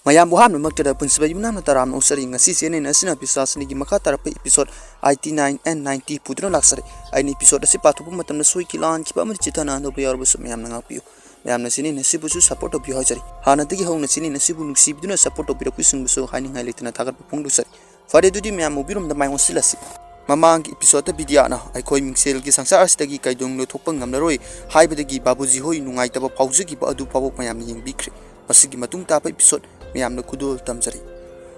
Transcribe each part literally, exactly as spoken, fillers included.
ꯃꯌꯥꯝꯕꯨ ꯑꯍꯥꯟꯕꯃꯛꯇꯗ ꯄꯨꯟꯁꯤꯕ ꯌꯨꯝꯅꯥꯝꯅ ꯇꯔꯥꯝꯅ ꯑꯣꯛꯆꯔꯤ꯫ ꯉꯁꯤ ꯆꯦꯅꯦꯜ ꯑꯁꯤꯅ ꯄꯤꯁꯥꯁꯅꯤꯒꯤ ꯃꯈꯥ ꯇꯥꯔꯛꯄ episode eighty nine and ninety ꯄꯨꯗꯨꯅ ꯂꯥꯛꯆꯔꯤ꯫ ꯑꯩꯅ episode ꯑꯁꯤ ꯄꯥꯊꯣꯛꯄ ꯃꯇꯝꯗ ꯁꯣꯏꯈꯤ ꯂꯥꯟꯈꯤꯕ ꯑꯃꯗꯤ ꯆꯤꯊꯅꯍꯟꯗꯧꯕ ꯌꯥꯎꯔꯕꯁꯨ ꯃꯌꯥꯝꯅ ꯉꯥꯛꯄꯤꯌꯨ꯫ ꯃꯌꯥꯝꯅ ꯆꯦꯅꯦꯜ ꯑꯁꯤꯕꯨꯁꯨ support ꯇꯧꯕꯤꯌꯨ ꯍꯥꯏꯖꯔꯤ꯫ ꯍꯥꯟꯅꯗꯒꯤ ꯍꯧꯅ ꯆꯦꯅꯦꯜ ꯑꯁꯤꯕꯨ ꯅꯨꯡꯁꯤꯕꯤꯗꯨꯅ support ꯇꯧꯕꯤꯔꯛꯄꯁꯤꯡꯕꯨꯁꯨ ꯍꯥꯏꯅꯤꯡꯉꯥꯏ ꯂꯩꯇꯅ ꯊꯥꯒꯠꯄ ꯐꯣꯡꯗꯣꯛꯆꯔꯤ꯫ ꯐꯔꯦ, ꯑꯗꯨꯗꯤ ꯃꯌꯥꯝ ꯃꯨꯕꯤꯔꯣꯝꯗ ꯃꯥꯏ ꯑꯣꯟꯁꯤꯜꯂꯁꯤ꯫ ꯃꯃꯥꯡꯒꯤ episode ꯕꯤꯗ꯭ꯌꯥꯅ ꯑꯩꯈꯣꯏ ꯃꯤꯡꯁꯦꯜꯒꯤ ꯁꯪꯁꯥꯔ ꯑꯁꯤꯗꯒꯤ ꯀꯩꯗꯧꯅꯨꯡꯗ ꯊꯣꯛꯄ ꯉꯝꯂꯔꯣꯏ ꯍꯥꯏꯕꯗꯒꯤ ꯕꯥꯕꯨꯖꯤ ꯍꯣꯏ ꯅꯨꯡꯉꯥꯏꯇꯕ ꯐꯥꯎꯖꯈꯤꯕ ꯑꯗꯨ ꯐꯥꯎꯕ ꯃꯌꯥꯝꯅ ꯌꯦꯡꯕꯤꯈ꯭ꯔꯦ꯫ ꯃꯁꯤꯒꯤ ꯃꯇꯨꯡ ꯇꯥꯕ episode ꯃꯌꯥꯝꯅ ꯈꯨꯗꯣꯜ ꯇꯝꯖꯔꯤ꯫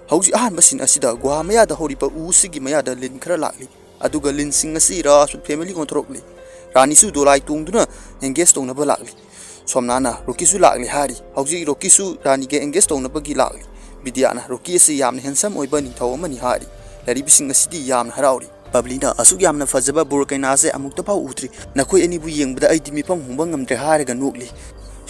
ꯍꯧꯖꯤꯛ ꯑꯍꯥꯟꯕ scene ꯑꯁꯤꯗ ꯒꯨꯍꯥ ꯃꯌꯥꯗ ꯍꯧꯔꯤꯕ ꯎ ꯑꯁꯤꯒꯤ ꯃꯌꯥꯗ ꯂꯤꯟ ꯈꯔ ꯂꯥꯛꯂꯤ꯫ ꯑꯗꯨꯒ ꯂꯤꯟꯁꯤꯡ ꯑꯁꯤ ꯔꯥꯖꯄꯨꯠ family ꯑꯣꯟꯊꯣꯔꯛꯂꯤ꯫ ꯔꯥꯅꯤꯁꯨ ꯗꯣꯂꯥꯏ ꯇꯣꯡꯗꯨꯅ engage ꯇꯧꯅꯕ ꯂꯥꯛꯂꯤ꯫ ꯁꯣꯝꯅꯥꯅ ꯔꯣꯀꯤꯁꯨ ꯂꯥꯛꯂꯤ ꯍꯥꯏꯔꯤ꯫ ꯍꯧꯖꯤꯛ ꯔꯣꯀꯤꯁꯨ ꯔꯥꯅꯤꯒ engage ꯇꯧꯅꯕꯒꯤ ꯂꯥꯛꯂꯤ꯫ ꯕꯤꯗ꯭ꯌꯥꯅ ꯔꯣꯀꯤ ꯑꯁꯤ ꯌꯥꯝꯅ handsome ꯑꯣꯏꯕ ꯅꯤꯡꯊꯧ ꯑꯃꯅꯤ ꯍꯥꯏꯔꯤ꯫ ꯂꯩꯔꯤꯕꯁꯤꯡ ꯑꯁꯤꯗꯤ ꯌꯥꯝꯅ ꯍꯔꯥꯎꯔꯤ꯫ ꯕꯕ꯭ꯂꯤꯅ ꯑꯁꯨꯛ ꯌꯥꯝꯅ ꯐꯖꯕ ꯕꯣꯔ ꯀꯩꯅꯥꯁꯦ ꯑꯃꯨꯛꯇ ꯐꯥꯎ ꯎꯗ꯭ꯔꯤ꯫ ꯅꯈꯣꯏ ꯑꯅꯤꯕꯨ ꯌꯦꯡꯕꯗ ꯑꯩꯗꯤ ꯃꯤꯐꯝ ꯍꯣꯡꯕ ꯉꯝꯗ꯭ꯔꯦ ꯍꯥꯏꯔꯒ ꯅꯣꯛꯂꯤ꯫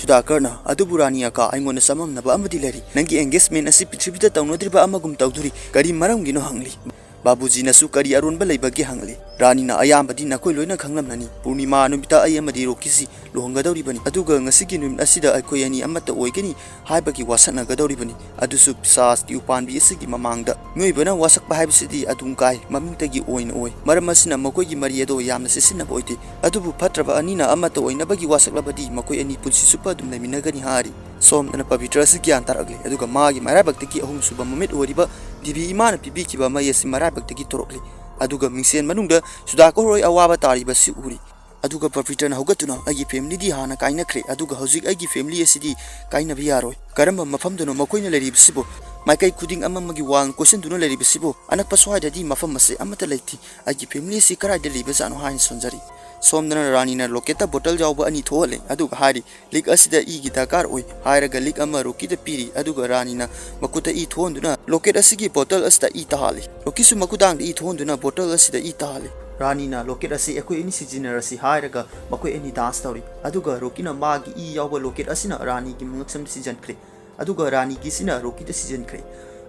ꯁꯨꯗꯥꯀꯔꯅ, "ꯑꯗꯨꯕꯨ ꯔꯥꯅꯤ ꯑꯀꯥ, ꯑꯩꯉꯣꯟꯗ ꯆꯃꯝꯅꯕ ꯑꯃꯗꯤ ꯂꯩꯔꯤ꯫ ꯅꯪꯒꯤ engagement ꯑꯁꯤ ꯄ꯭ꯔꯤꯊꯤꯕꯤꯗ ꯇꯧꯅꯗ꯭ꯔꯤꯕ ꯑꯃꯒꯨꯝ ꯇꯧꯗꯣꯔꯤ꯫ ꯀꯔꯤ ꯃꯔꯝꯒꯤꯅꯣ?" ꯍꯪꯂꯤ꯫ ꯕꯥꯕꯨꯖꯤꯅꯁꯨ, "ꯀꯔꯤ ꯑꯔꯣꯟꯕ ꯂꯩꯕꯒꯦ?" ꯍꯪꯂꯤ꯫ ꯔꯥꯅꯤꯅ, "ꯑꯌꯥꯝꯕꯗꯤ ꯅꯈꯣꯏ ꯂꯣꯏꯅ ꯈꯪꯂꯝꯂꯅꯤ꯫ ꯄꯨꯔꯅꯤꯃꯥ ꯅꯨꯃꯤꯠꯇ ꯑꯩ ꯑꯃꯗꯤ ꯔꯣꯀꯤꯁꯤ ꯂꯨꯍꯣꯡꯒꯗꯧꯔꯤꯕꯅꯤ꯫ ꯑꯗꯨꯒ ꯉꯁꯤꯒꯤ ꯅꯨꯃꯤꯠ ꯑꯁꯤꯗ ꯑꯩꯈꯣꯏ ꯑꯅꯤ ꯑꯃꯠꯇ ꯑꯣꯏꯒꯅꯤ ꯍꯥꯏꯕꯒꯤ ꯋꯥꯁꯛꯅꯒꯗꯧꯔꯤꯕꯅꯤ꯫ ꯑꯗꯨꯁꯨ ꯄꯤꯁꯥꯁꯀꯤ ꯎꯄꯥꯟꯕꯤ ꯑꯁꯤꯒꯤ ꯃꯃꯥꯡꯗ꯫ ꯃꯤꯑꯣꯏꯕꯅ ꯋꯥꯁꯛꯄ ꯍꯥꯏꯕꯁꯤꯗꯤ ꯑꯗꯨꯝ ꯀꯥꯏ, ꯃꯃꯤꯡꯇꯒꯤ ꯑꯣꯏꯅ ꯑꯣꯏ꯫ ꯃꯔꯝ ꯑꯁꯤꯅ ꯃꯈꯣꯏꯒꯤ ꯃꯔꯤ ꯑꯗꯣ ꯌꯥꯝꯅ ꯆꯦꯠꯁꯤꯟꯅꯕ ꯑꯣꯏꯗꯦ꯫ ꯑꯗꯨꯕꯨ ꯐꯠꯇ꯭ꯔꯕ ꯑꯅꯤꯅ ꯑꯃꯠꯇ ꯑꯣꯏꯅꯕꯒꯤ ꯋꯥꯁꯛꯂꯕꯗꯤ ꯃꯈꯣꯏ ꯑꯅꯤ ꯄꯨꯟꯁꯤ ꯆꯨꯞꯄ ꯑꯗꯨꯝ ꯂꯩꯃꯤꯟꯅꯒꯅꯤ" ꯍꯥꯏꯔꯤ꯫ ꯁꯣꯝꯗꯅ ꯄꯕꯤꯇ꯭ꯔ ꯑꯁꯤ ꯒ꯭ꯌꯥꯟ ꯇꯥꯔꯛꯂꯦ, ꯑꯗꯨꯒ ꯃꯥꯒꯤ ꯃꯔꯥꯏꯕꯛꯇꯒꯤ ꯑꯍꯨꯝꯁꯨꯕ ꯃꯃꯤꯠ ꯑꯣꯏꯔꯤꯕ ꯗꯦꯕꯤ ꯏꯃꯥꯅ ꯄꯤꯕꯤꯈꯤꯕ ꯃꯩ ꯑꯁꯤ ꯃꯔꯥꯏꯕꯛꯇꯒꯤ ꯊꯣꯔꯛꯂꯤ꯫ ꯑꯗꯨꯒ ꯃꯤꯡꯁꯦꯟ ꯃꯅꯨꯡꯗ ꯁꯨꯗꯥꯀꯔ ꯍꯣꯏ ꯑꯋꯥꯕ ꯇꯥꯔꯤꯕꯁꯤ ꯎꯔꯤ꯫ ꯑꯗꯨꯒ ꯄꯕꯤꯇ꯭ꯔꯅ ꯍꯧꯒꯠꯇꯨꯅ, "ꯑꯩꯒꯤ family ꯗꯤ ꯍꯥꯟꯅ ꯀꯥꯏꯅꯈ꯭ꯔꯦ, ꯑꯗꯨꯒ ꯍꯧꯖꯤꯛ ꯑꯩꯒꯤ family ꯑꯁꯤꯗꯤ ꯀꯥꯏꯅꯕ ꯌꯥꯔꯣꯏ꯫ ꯀꯔꯝꯕ ꯃꯐꯝꯗꯅꯣ ꯃꯈꯣꯏꯅ ꯂꯩꯔꯤꯕꯁꯤꯕꯨ? ꯃꯥꯏꯀꯩ ꯈꯨꯗꯤꯡ ꯑꯃꯃꯒꯤ wall ꯀꯣꯏꯁꯤꯟꯗꯨꯅ ꯂꯩꯔꯤꯕꯁꯤꯕꯨ? ꯑꯅꯛꯄ ꯁ꯭ꯋꯥꯏꯗꯗꯤ ꯃꯐꯝ ꯑꯁꯤ ꯑꯃꯠꯇ ꯂꯩꯇꯦ꯫ ꯑꯩꯒꯤ family ꯑꯁꯤ ꯀꯗꯥꯏꯗ ꯂꯩꯕꯖꯥꯠꯅꯣ?" ꯍꯥꯏꯅ ꯁꯣꯟꯖꯔꯤ꯫ ꯁꯣꯝꯗꯅ ꯔꯥꯅꯤꯅ locket ꯇ bottle ꯌꯥꯎꯕ ꯑꯅꯤ ꯊꯣꯛꯍꯜꯂꯦ, ꯑꯗꯨꯒ ꯍꯥꯏꯔꯤ, "Leak ꯑꯁꯤꯗ ꯏꯒꯤ ꯗꯔꯀꯥꯔ ꯑꯣꯏ" ꯍꯥꯏꯔꯒ leak ꯑꯃ ꯔꯣꯀꯤꯗ ꯄꯤꯔꯤ꯫ ꯑꯗꯨꯒ ꯔꯥꯅꯤꯅ ꯃꯈꯨꯠꯇ ꯏ ꯊꯣꯛꯍꯟꯗꯨꯅ locket ꯑꯁꯤꯒꯤ bottle ꯑꯁꯤꯗ ꯏ ꯇꯥꯍꯜꯂꯤ꯫ ꯔꯣꯀꯤꯁꯨ ꯃꯈꯨꯗꯥꯡꯗ ꯏ ꯊꯣꯛꯍꯟꯗꯨꯅ bottle ꯑꯁꯤꯗ ꯏ ꯇꯥꯍꯜꯂꯤ꯫ ꯔꯥꯅꯤꯅ, "Locket ꯑꯁꯤ ꯑꯩꯈꯣꯏ ꯑꯅꯤ ꯁꯤꯖꯤꯟꯅꯔꯁꯤ" ꯍꯥꯏꯔꯒ ꯃꯈꯣꯏ ꯑꯅꯤ dance ꯇꯧꯔꯤ꯫ ꯑꯗꯨꯒ ꯔꯣꯀꯤꯅ ꯃꯥꯒꯤ ꯏ ꯌꯥꯎꯕ locket ꯑꯁꯤꯅ ꯔꯥꯅꯤꯒꯤ ꯃꯉꯛꯁꯝꯗ ꯁꯤꯖꯤꯟꯈ꯭ꯔꯦ꯫ ꯑꯗꯨꯒ ꯔꯥꯅꯤꯒꯤꯁꯤꯅ ꯔꯣꯀꯤꯗ ꯁꯤꯖꯤꯟꯈ꯭ꯔꯦ꯫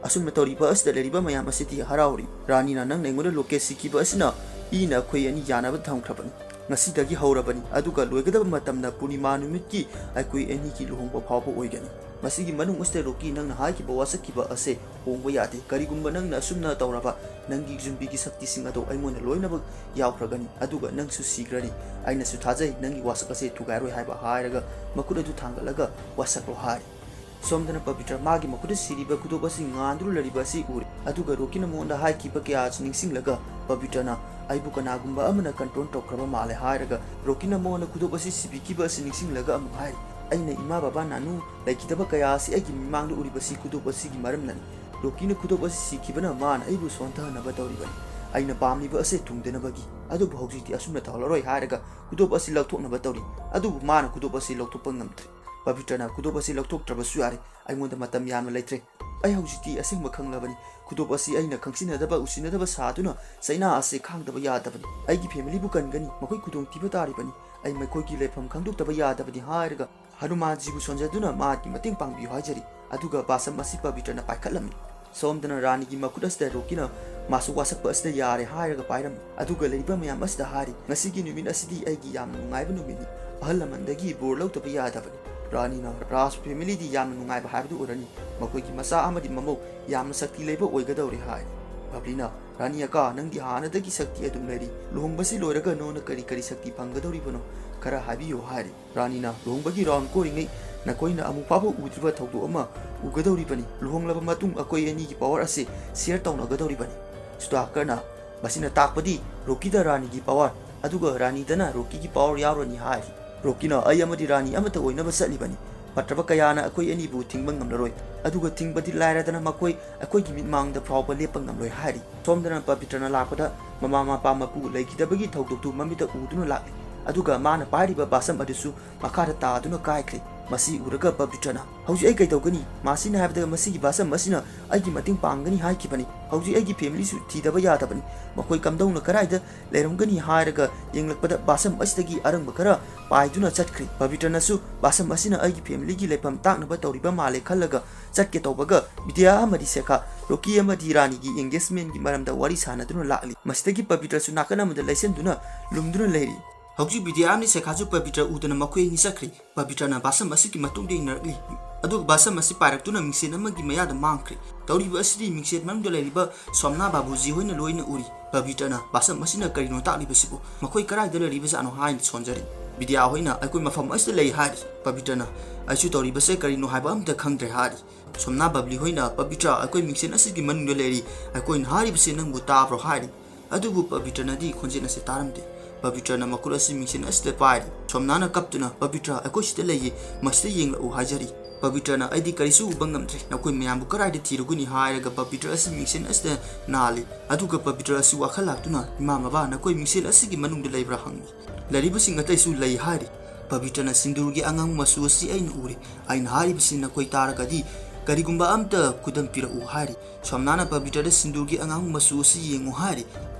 ꯑꯁꯨꯝꯅ ꯇꯧꯔꯤꯕ ꯑꯁꯤꯗ ꯂꯩꯔꯤꯕ ꯃꯌꯥꯝ ꯑꯁꯤꯗꯤ ꯍꯔꯥꯎꯔꯤ꯫ ꯔꯥꯅꯤꯅ, "ꯅꯪꯅ ꯑꯩꯉꯣꯟꯗ locket ꯁꯤꯈꯤꯕ ꯑꯁꯤꯅ ꯏꯅ ꯑꯩꯈꯣꯏ ꯑꯅꯤ ꯌꯥꯅꯕ ꯊꯝꯈ꯭ꯔꯕꯅꯤ"꯫ ꯉꯁꯤꯗꯒꯤ ꯍꯧꯔꯕꯅꯤ, ꯑꯗꯨꯒ ꯂꯣꯏꯒꯗꯕ ꯃꯇꯝꯅ ꯄꯨꯔꯅꯤꯃꯥ ꯅꯨꯃꯤꯠꯀꯤ ꯑꯩꯈꯣꯏ ꯑꯅꯤꯒꯤ ꯂꯨꯍꯣꯡꯕ ꯐꯥꯎꯕ ꯑꯣꯏꯒꯅꯤ꯫ ꯃꯁꯤꯒꯤ ꯃꯅꯨꯡ ꯑꯁꯤꯗ ꯔꯣꯀꯤ, ꯅꯪꯅ ꯍꯥꯏꯈꯤꯕ ꯋꯥꯁꯛꯈꯤꯕ ꯑꯁꯦ ꯍꯣꯡꯕ ꯌꯥꯗꯦ꯫ ꯀꯔꯤꯒꯨꯝꯕ ꯅꯪꯅ ꯑꯁꯨꯝꯅ ꯇꯧꯔꯕ, ꯅꯪꯒꯤ ꯌꯨꯝꯕꯤꯒꯤ ꯁꯛꯇꯤꯁꯤꯡ ꯑꯗꯣ ꯑꯩꯉꯣꯟꯗ ꯂꯣꯏꯅꯃꯛ ꯌꯥꯎꯈ꯭ꯔꯒꯅꯤ, ꯑꯗꯨꯒ ꯅꯪꯁꯨ ꯁꯤꯈ꯭ꯔꯅꯤ꯫ ꯑꯩꯅꯁꯨ ꯊꯥꯖꯩ, ꯅꯪꯒꯤ ꯋꯥꯁꯛ ꯑꯁꯦ ꯊꯨꯒꯥꯏꯔꯣꯏ ꯍꯥꯏꯕ ꯍꯥꯏꯔꯒ ꯃꯈꯨꯠ ꯑꯗꯨ ꯊꯥꯡꯒꯠꯂꯒ ꯋꯥꯁꯛꯂꯣ ꯍꯥꯏ꯫ ꯁꯣꯝꯗꯅ ꯄꯕꯤꯇ꯭ꯔ ꯃꯥꯒꯤ ꯃꯈꯨꯠꯇ ꯁꯤꯔꯤꯕ ꯈꯨꯗꯣꯞ ꯑꯁꯤ ꯉꯥꯟꯗꯨꯅ ꯂꯩꯔꯤꯕ ꯑꯁꯤ ꯎꯔꯦ꯫ ꯑꯗꯨꯒ ꯔꯣꯀꯤꯅ ꯃꯉꯣꯟꯗ ꯍꯥꯏꯈꯤꯕ ꯀꯌꯥꯁꯨ ꯅꯤꯡꯁꯤꯡꯂꯒ ꯄꯕꯤꯇ꯭ꯔꯅ, "ꯑꯩꯕꯨ ꯀꯅꯥꯒꯨꯝꯕ ꯑꯃꯅ ꯀꯟꯇ꯭ꯔꯣꯜ ꯇꯧꯈ꯭ꯔꯕ ꯃꯥꯜꯂꯦ" ꯍꯥꯏꯔꯒ ꯔꯣꯀꯤꯅ ꯃꯉꯣꯟꯗ ꯈꯨꯗꯣꯞ ꯑꯁꯤ ꯁꯤꯕꯤꯈꯤꯕ ꯑꯁꯤ ꯅꯤꯡꯁꯤꯡꯂꯒ ꯑꯃꯨꯛ ꯍꯥꯏꯔꯤ, "ꯑꯩꯅ ꯏꯃꯥ ꯕꯕꯥ ꯅꯥꯅꯨ ꯂꯩꯈꯤꯗꯕ ꯀꯌꯥ ꯑꯁꯤ ꯑꯩꯒꯤ ꯃꯤꯃꯥꯡꯗ ꯎꯔꯤꯕꯁꯤ ꯈꯨꯗꯣꯞ ꯑꯁꯤꯒꯤ ꯃꯔꯝꯅꯅꯤ꯫ ꯔꯣꯀꯤꯅ ꯈꯨꯗꯣꯞ ꯑꯁꯤ ꯁꯤꯈꯤꯕꯅ ꯃꯥꯅ ꯑꯩꯕꯨ ꯁꯣꯟꯊꯍꯟꯅꯕ ꯇꯧꯔꯤꯕꯅꯤ, ꯑꯩꯅ ꯄꯥꯝꯂꯤꯕ ꯑꯁꯤ ꯊꯨꯡꯗꯅꯕꯒꯤ꯫ ꯑꯗꯨꯕꯨ ꯍꯧꯖꯤꯛꯇꯤ ꯑꯁꯨꯝꯅ ꯇꯧꯍꯜꯂꯔꯣꯏ" ꯍꯥꯏꯔꯒ ꯈꯨꯗꯣꯞ ꯑꯁꯤ ꯂꯧꯊꯣꯛꯅꯕ ꯇꯧꯔꯤ꯫ ꯑꯗꯨꯕꯨ ꯃꯥꯅ ꯈꯨꯗꯣꯞ ꯑꯁꯤ ꯂꯧꯊꯣꯛꯄ ꯉꯝꯗ꯭ꯔꯦ꯫ ꯄꯕꯤꯇ꯭ꯔꯅ ꯈꯨꯗꯣꯞ ꯑꯁꯤ ꯂꯧꯊꯣꯛꯇ꯭ꯔꯕꯁꯨ ꯌꯥꯔꯦ, ꯑꯩꯉꯣꯟꯗ ꯃꯇꯝ ꯌꯥꯝꯅ ꯂꯩꯇ꯭ꯔꯦ꯫ ꯑꯩ ꯍꯧꯖꯤꯛꯇꯤ ꯑꯁꯦꯡꯕ ꯈꯪꯂꯕꯅꯤ꯫ ꯈꯨꯗꯣꯞ ꯑꯁꯤ ꯑꯩꯅ ꯈꯪꯁꯤꯟꯅꯗꯕ ꯎꯁꯤꯟꯅꯗꯕ ꯁꯥꯗꯨꯅ ꯆꯩꯅꯥ ꯑꯁꯤ ꯈꯥꯡꯗꯕ ꯌꯥꯗꯕꯅꯤ꯫ ꯑꯩꯒꯤ ꯐꯦꯃꯤꯂꯤꯕꯨ ꯀꯟꯒꯅꯤ, ꯃꯈꯣꯏ ꯈꯨꯗꯣꯡꯊꯤꯕ ꯇꯥꯔꯤꯕꯅꯤ꯫ ꯑꯩ ꯃꯈꯣꯏꯒꯤ ꯂꯩꯐꯝ ꯈꯪꯗꯣꯛꯇꯕ ꯌꯥꯗꯕꯅꯤ ꯍꯥꯏꯔꯒ ꯍꯅꯨꯃꯥꯟꯖꯤꯕꯨ ꯁꯣꯟꯖꯗꯨꯅ ꯃꯍꯥꯛꯀꯤ ꯃꯇꯦꯡ ꯄꯥꯡꯕꯤꯌꯨ ꯍꯥꯏꯖꯔꯤ꯫ ꯑꯗꯨꯒ ꯕꯥꯁꯝ ꯑꯁꯤ ꯄꯕꯤꯇ꯭ꯔꯅ ꯄꯥꯏꯈꯠꯂꯝꯃꯤ꯫ ꯁꯣꯝꯗꯅ ꯔꯥꯅꯤꯒꯤ ꯃꯈꯨꯠ ꯑꯁꯤꯗ ꯔꯣꯀꯤꯅ ꯃꯥꯁꯨ ꯋꯥꯁꯛꯄ ꯑꯁꯤꯗ ꯌꯥꯔꯦ ꯍꯥꯏꯔꯒ ꯄꯥꯏꯔꯝꯃꯤ꯫ ꯑꯗꯨꯒ ꯂꯩꯔꯤꯕ ꯃꯌꯥꯝ ꯑꯁꯤꯗ ꯍꯥꯏꯔꯤ, "ꯉꯁꯤꯒꯤ ꯅꯨꯃꯤꯠ ꯑꯁꯤꯗꯤ ꯑꯩꯒꯤ ꯌꯥꯝꯅ ꯅꯨꯡꯉꯥꯏꯕ ꯅꯨꯃꯤꯠꯅꯤ꯫ ꯑꯍꯜ ꯂꯃꯟꯗꯒꯤ ꯕꯣꯔ ꯂꯧꯗꯕ ꯌꯥꯗꯕꯅꯤ꯫ ꯔꯥꯅꯤꯅ ꯔꯥꯖ ꯐꯦꯃꯤꯂꯤꯗꯤ ꯌꯥꯝꯅ ꯅꯨꯡꯉꯥꯏꯕ ꯍꯥꯏꯕꯗꯨ ꯑꯣꯏꯔꯅꯤ꯫ ꯃꯈꯣꯏꯒꯤ ꯃꯆꯥ ꯑꯃꯗꯤ ꯃꯃꯧ ꯌꯥꯝꯅ ꯁꯛꯇꯤ ꯂꯩꯕ ꯑꯣꯏꯒꯗꯧꯔꯦ" ꯍꯥꯏ꯫ ꯕꯕ꯭ꯂꯤꯅ, "ꯔꯥꯅꯤ ꯑꯀꯥ, ꯅꯪꯗꯤ ꯍꯥꯟꯅꯗꯒꯤ ꯁꯛꯇꯤ ꯑꯗꯨꯝ ꯂꯩꯔꯤ꯫ ꯂꯨꯍꯣꯡꯕꯁꯤ ꯂꯣꯏꯔꯒ ꯅꯉꯣꯟꯗ ꯀꯔꯤ ꯀꯔꯤ ꯁꯛꯇꯤ ꯐꯪꯒꯗꯧꯔꯤꯕꯅꯣ? ꯈꯔ ꯍꯥꯏꯕꯤꯌꯨ" ꯍꯥꯏꯔꯤ꯫ ꯔꯥꯅꯤꯅ, "ꯂꯨꯍꯣꯡꯕꯒꯤ ꯔꯥꯎꯟ ꯀꯣꯔꯤꯉꯩ ꯅꯈꯣꯏꯅ ꯑꯃꯨꯛ ꯐꯥꯎꯕ ꯎꯗ꯭ꯔꯤꯕ ꯊꯧꯗꯣꯛ ꯑꯃ ꯎꯒꯗꯧꯔꯤꯕꯅꯤ꯫ ꯂꯨꯍꯣꯡꯂꯕ ꯃꯇꯨꯡ ꯑꯩꯈꯣꯏ ꯑꯅꯤꯒꯤ ꯄꯋꯥꯔ ꯑꯁꯤ ꯁꯤꯌꯔ ꯇꯧꯅꯒꯗꯧꯔꯤꯕꯅꯤ"꯫ ꯁꯨꯗꯥꯀꯔꯅ, "ꯃꯁꯤꯅ ꯇꯥꯛꯄꯗꯤ ꯔꯣꯀꯤꯗ ꯔꯥꯅꯤꯒꯤ ꯄꯋꯥꯔ, ꯑꯗꯨꯒ ꯔꯥꯅꯤꯗꯅ ꯔꯣꯀꯤꯒꯤ ꯄꯋꯥꯔ ꯌꯥꯎꯔꯅꯤ" ꯍꯥꯏꯔꯤ꯫ ꯔꯣꯀꯤꯅ, "ꯑꯩ ꯑꯃꯗꯤ ꯔꯥꯅꯤ ꯑꯃꯠꯇ ꯑꯣꯏꯅꯕ ꯆꯠꯂꯤꯕꯅꯤ꯫ ꯐꯠꯇꯕ ꯀꯌꯥꯅ ꯑꯩꯈꯣꯏ ꯑꯅꯤꯕꯨ ꯊꯤꯡꯕ ꯉꯝꯂꯔꯣꯏ꯫ ꯑꯗꯨꯒ ꯊꯤꯡꯕꯗꯤ ꯂꯥꯏꯔꯗꯅ ꯃꯈꯣꯏ ꯑꯩꯈꯣꯏꯒꯤ ꯃꯤꯠꯃꯥꯡꯗ ꯐꯥꯎꯕ ꯂꯦꯞꯄ ꯉꯝꯂꯣꯏ" ꯍꯥꯏꯔꯤ꯫ ꯁꯣꯝꯗꯅ ꯄꯕꯤꯇ꯭ꯔꯅ ꯂꯥꯛꯄꯗ ꯃꯃꯥ ꯃꯄꯥ ꯃꯄꯨ ꯂꯩꯈꯤꯗꯕꯒꯤ ꯊꯧꯗꯣꯛꯇꯨ ꯃꯃꯤꯠꯇ ꯎꯗꯨꯅ ꯂꯥꯛꯂꯤ꯫ ꯑꯗꯨꯒ ꯃꯥꯅ ꯄꯥꯏꯔꯤꯕ ꯕꯥꯁꯝ ꯑꯗꯨꯁꯨ ꯃꯈꯥꯗ ꯇꯥꯗꯨꯅ ꯀꯥꯏꯈ꯭ꯔꯦ꯫ ꯃꯁꯤ ꯎꯔꯒ ꯄꯕꯤꯇ꯭ꯔꯅ, "ꯍꯧꯖꯤꯛ ꯑꯩ ꯀꯩꯗꯧꯒꯅꯤ? ꯃꯥꯁꯤꯅ ꯍꯥꯏꯕꯗ ꯃꯁꯤꯒꯤ ꯕꯥꯁꯝ ꯑꯁꯤꯅ ꯑꯩꯒꯤ ꯃꯇꯦꯡ ꯄꯥꯡꯒꯅꯤ ꯍꯥꯏꯈꯤꯕꯅꯤ꯫ ꯍꯧꯖꯤꯛ ꯑꯩꯒꯤ ꯐꯦꯃꯤꯂꯤꯁꯨ ꯊꯤꯗꯕ ꯌꯥꯗꯕꯅꯤ꯫ ꯃꯈꯣꯏ ꯀꯝꯗꯧꯅ ꯀꯗꯥꯏꯗ ꯂꯩꯔꯝꯒꯅꯤ?" ꯍꯥꯏꯔꯒ ꯌꯦꯡꯂꯛꯄꯗ ꯕꯥꯁꯝ ꯑꯁꯤꯗꯒꯤ ꯑꯔꯪꯕ ꯈꯔ ꯄꯥꯏꯗꯨꯅ ꯆꯠꯈ꯭ꯔꯦ꯫ ꯄꯕꯤꯇ꯭ꯔꯅꯁꯨ, "ꯕꯥꯁꯝ ꯑꯁꯤꯅ ꯑꯩꯒꯤ ꯐꯦꯃꯤꯂꯤꯒꯤ ꯂꯩꯐꯝ ꯇꯥꯛꯅꯕ ꯇꯧꯔꯤꯕ ꯃꯥꯜꯂꯦ" ꯈꯜꯂꯒ ꯆꯠꯀꯦ ꯇꯧꯕꯒ ꯕꯤꯗ꯭ꯌꯥ ꯑꯃꯗꯤ ꯁꯦꯈꯥ ꯔꯣꯀꯤ ꯑꯃꯗꯤ ꯔꯥꯅꯤꯒꯤ ꯑꯦꯡꯒꯦꯖꯃꯦꯟꯒꯤ ꯃꯔꯝꯗ ꯋꯥꯔꯤ ꯁꯥꯟꯅꯗꯨꯅ ꯂꯥꯛꯂꯤ꯫ ꯃꯁꯤꯗꯒꯤ ꯄꯕꯤꯇ꯭ꯔꯁꯨ ꯅꯥꯀꯟ ꯑꯃꯗ ꯂꯩꯁꯤꯟꯗꯨꯅ ꯂꯨꯝꯗꯨꯅ ꯂꯩꯔꯤ꯫ ꯍꯧꯖꯤꯛ ꯕꯤꯗ꯭ꯌꯥ ꯑꯃꯗꯤ ꯁꯦꯈꯥꯁꯨ ꯄꯕꯤꯇ꯭ꯔ ꯎꯗꯅ ꯃꯈꯣꯏ ꯑꯅꯤ ꯆꯠꯈ꯭ꯔꯦ꯫ ꯄꯕꯤꯇ꯭ꯔꯅ ꯕꯥꯁꯝ ꯑꯁꯤꯒꯤ ꯃꯇꯨꯡꯗ ꯏꯟꯅꯔꯛꯂꯤ, ꯑꯗꯨꯒ ꯕꯥꯁꯝ ꯑꯁꯤ ꯄꯥꯏꯔꯛꯇꯨꯅ ꯃꯤꯡꯁꯦꯟ ꯑꯃꯒꯤ ꯃꯌꯥꯗ ꯃꯥꯡꯈ꯭ꯔꯦ꯫ ꯇꯧꯔꯤꯕ ꯑꯁꯤꯗꯤ ꯃꯤꯡꯁꯦꯟ ꯃꯅꯨꯡꯗ ꯂꯩꯔꯤꯕ ꯁꯣꯝꯅꯥ ꯕꯥꯕꯨꯖꯤ ꯍꯣꯏꯅ ꯂꯣꯏꯅ ꯎꯔꯤ꯫ ꯄꯕꯤꯇ꯭ꯔꯅ ꯕꯥꯁꯝ ꯑꯁꯤꯅ ꯀꯔꯤꯅꯣ ꯇꯥꯛꯂꯤꯕꯁꯤꯕꯨ, ꯃꯈꯣꯏ ꯀꯗꯥꯏꯗ ꯂꯩꯔꯤꯕꯖꯥꯠꯅꯣ ꯍꯥꯏꯅ ꯁꯣꯟꯖꯔꯤ꯫ ꯕꯤꯗ꯭ꯌꯥ ꯍꯣꯏꯅ ꯑꯩꯈꯣꯏ ꯃꯐꯝ ꯑꯁꯤꯗ ꯂꯩ ꯍꯥꯏꯔꯤ꯫ ꯄꯕꯤꯇ꯭ꯔꯅ ꯑꯩꯁꯨ ꯇꯧꯔꯤꯕꯁꯦ ꯀꯔꯤꯅꯣ ꯍꯥꯏꯕ ꯑꯝꯇ ꯈꯪꯗ꯭ꯔꯦ ꯍꯥꯏꯔꯤ꯫ ꯁꯣꯝꯅꯥ ꯕꯕ꯭ꯂꯤ ꯍꯣꯏꯅ ꯄꯕꯤꯇ꯭ꯔ ꯑꯩꯈꯣꯏ ꯃꯤꯡꯁꯦꯟ ꯑꯁꯤꯒꯤ ꯃꯅꯨꯡꯗ ꯂꯩꯔꯤ, ꯑꯩꯈꯣꯏꯅ ꯍꯥꯏꯔꯤꯕꯁꯤ ꯅꯪꯕꯨ ꯇꯥꯕ꯭ꯔꯣ ꯍꯥꯏꯔꯤ꯫ ꯑꯗꯨꯕꯨ ꯄꯕꯤꯇ꯭ꯔꯅꯗꯤ ꯈꯣꯟꯖꯦꯜ ꯑꯁꯤ ꯇꯥꯔꯝꯗꯦ꯫ ꯄꯕꯤꯇ꯭ꯔꯅ ꯃꯈꯨꯠ ꯑꯁꯤ ꯃꯤꯡꯁꯦꯟ ꯑꯁꯤꯗ ꯄꯥꯏꯔꯤ꯫ ꯁꯣꯝꯅꯥꯅ ꯀꯞꯇꯨꯅ, "ꯄꯕꯤꯇ꯭ꯔ, ꯑꯩꯈꯣꯏ ꯁꯤꯗ ꯂꯩꯌꯦ, ꯃꯁꯤꯗ ꯌꯦꯡꯂꯛꯎ" ꯍꯥꯏꯖꯔꯤ꯫ ꯄꯕꯤꯇ꯭ꯔꯅ, "ꯑꯩꯗꯤ ꯀꯔꯤꯁꯨ ꯎꯕ ꯉꯝꯗ꯭ꯔꯦ, ꯅꯈꯣꯏ ꯃꯌꯥꯝꯕꯨ ꯀꯗꯥꯏꯗ ꯊꯤꯔꯨꯒꯅꯤ?" ꯍꯥꯏꯔꯒ ꯄꯕꯤꯇ꯭ꯔ ꯑꯁꯤ ꯃꯤꯡꯁꯦꯟ ꯑꯁꯤꯗ ꯅꯥꯜꯂꯤ꯫ ꯑꯗꯨꯒ ꯄꯕꯤꯇ꯭ꯔ ꯑꯁꯤ ꯋꯥꯈꯜ ꯂꯥꯛꯇꯨꯅ, "ꯏꯃꯥ ꯃꯕꯥ, ꯅꯈꯣꯏ ꯃꯤꯡꯁꯦꯟ ꯑꯁꯤꯒꯤ ꯃꯅꯨꯡꯗ ꯂꯩꯕ꯭ꯔꯥ?" ꯍꯪꯉꯤ꯫ "ꯂꯩꯔꯤꯕꯁꯤꯡ ꯑꯇꯩꯁꯨ ꯂꯩ" ꯍꯥꯏꯔꯤ꯫ ꯄꯕꯤꯇ꯭ꯔꯅ, "ꯁꯤꯟꯗꯨꯔꯒꯤ ꯑꯉꯥꯡꯕ ꯃꯆꯨ ꯑꯁꯤ ꯑꯩꯅ ꯎꯔꯦ꯫ ꯑꯩꯅ ꯍꯥꯏꯔꯤꯕꯁꯤ ꯅꯈꯣꯏ ꯇꯥꯔꯒꯗꯤ ꯀꯔꯤꯒꯨꯝꯕ ꯑꯝꯇ ꯈꯨꯗꯝ ꯄꯤꯔꯛꯎ" ꯍꯥꯏꯔꯤ꯫ ꯁꯣꯝꯅꯥꯅ ꯄꯕꯤꯇ꯭ꯔꯗ "ꯁꯤꯟꯗꯨꯔꯒꯤ ꯑꯉꯥꯡꯕ ꯃꯆꯨ ꯑꯁꯤ ꯌꯦꯡꯉꯨ" ꯍꯥꯏꯔꯤ꯫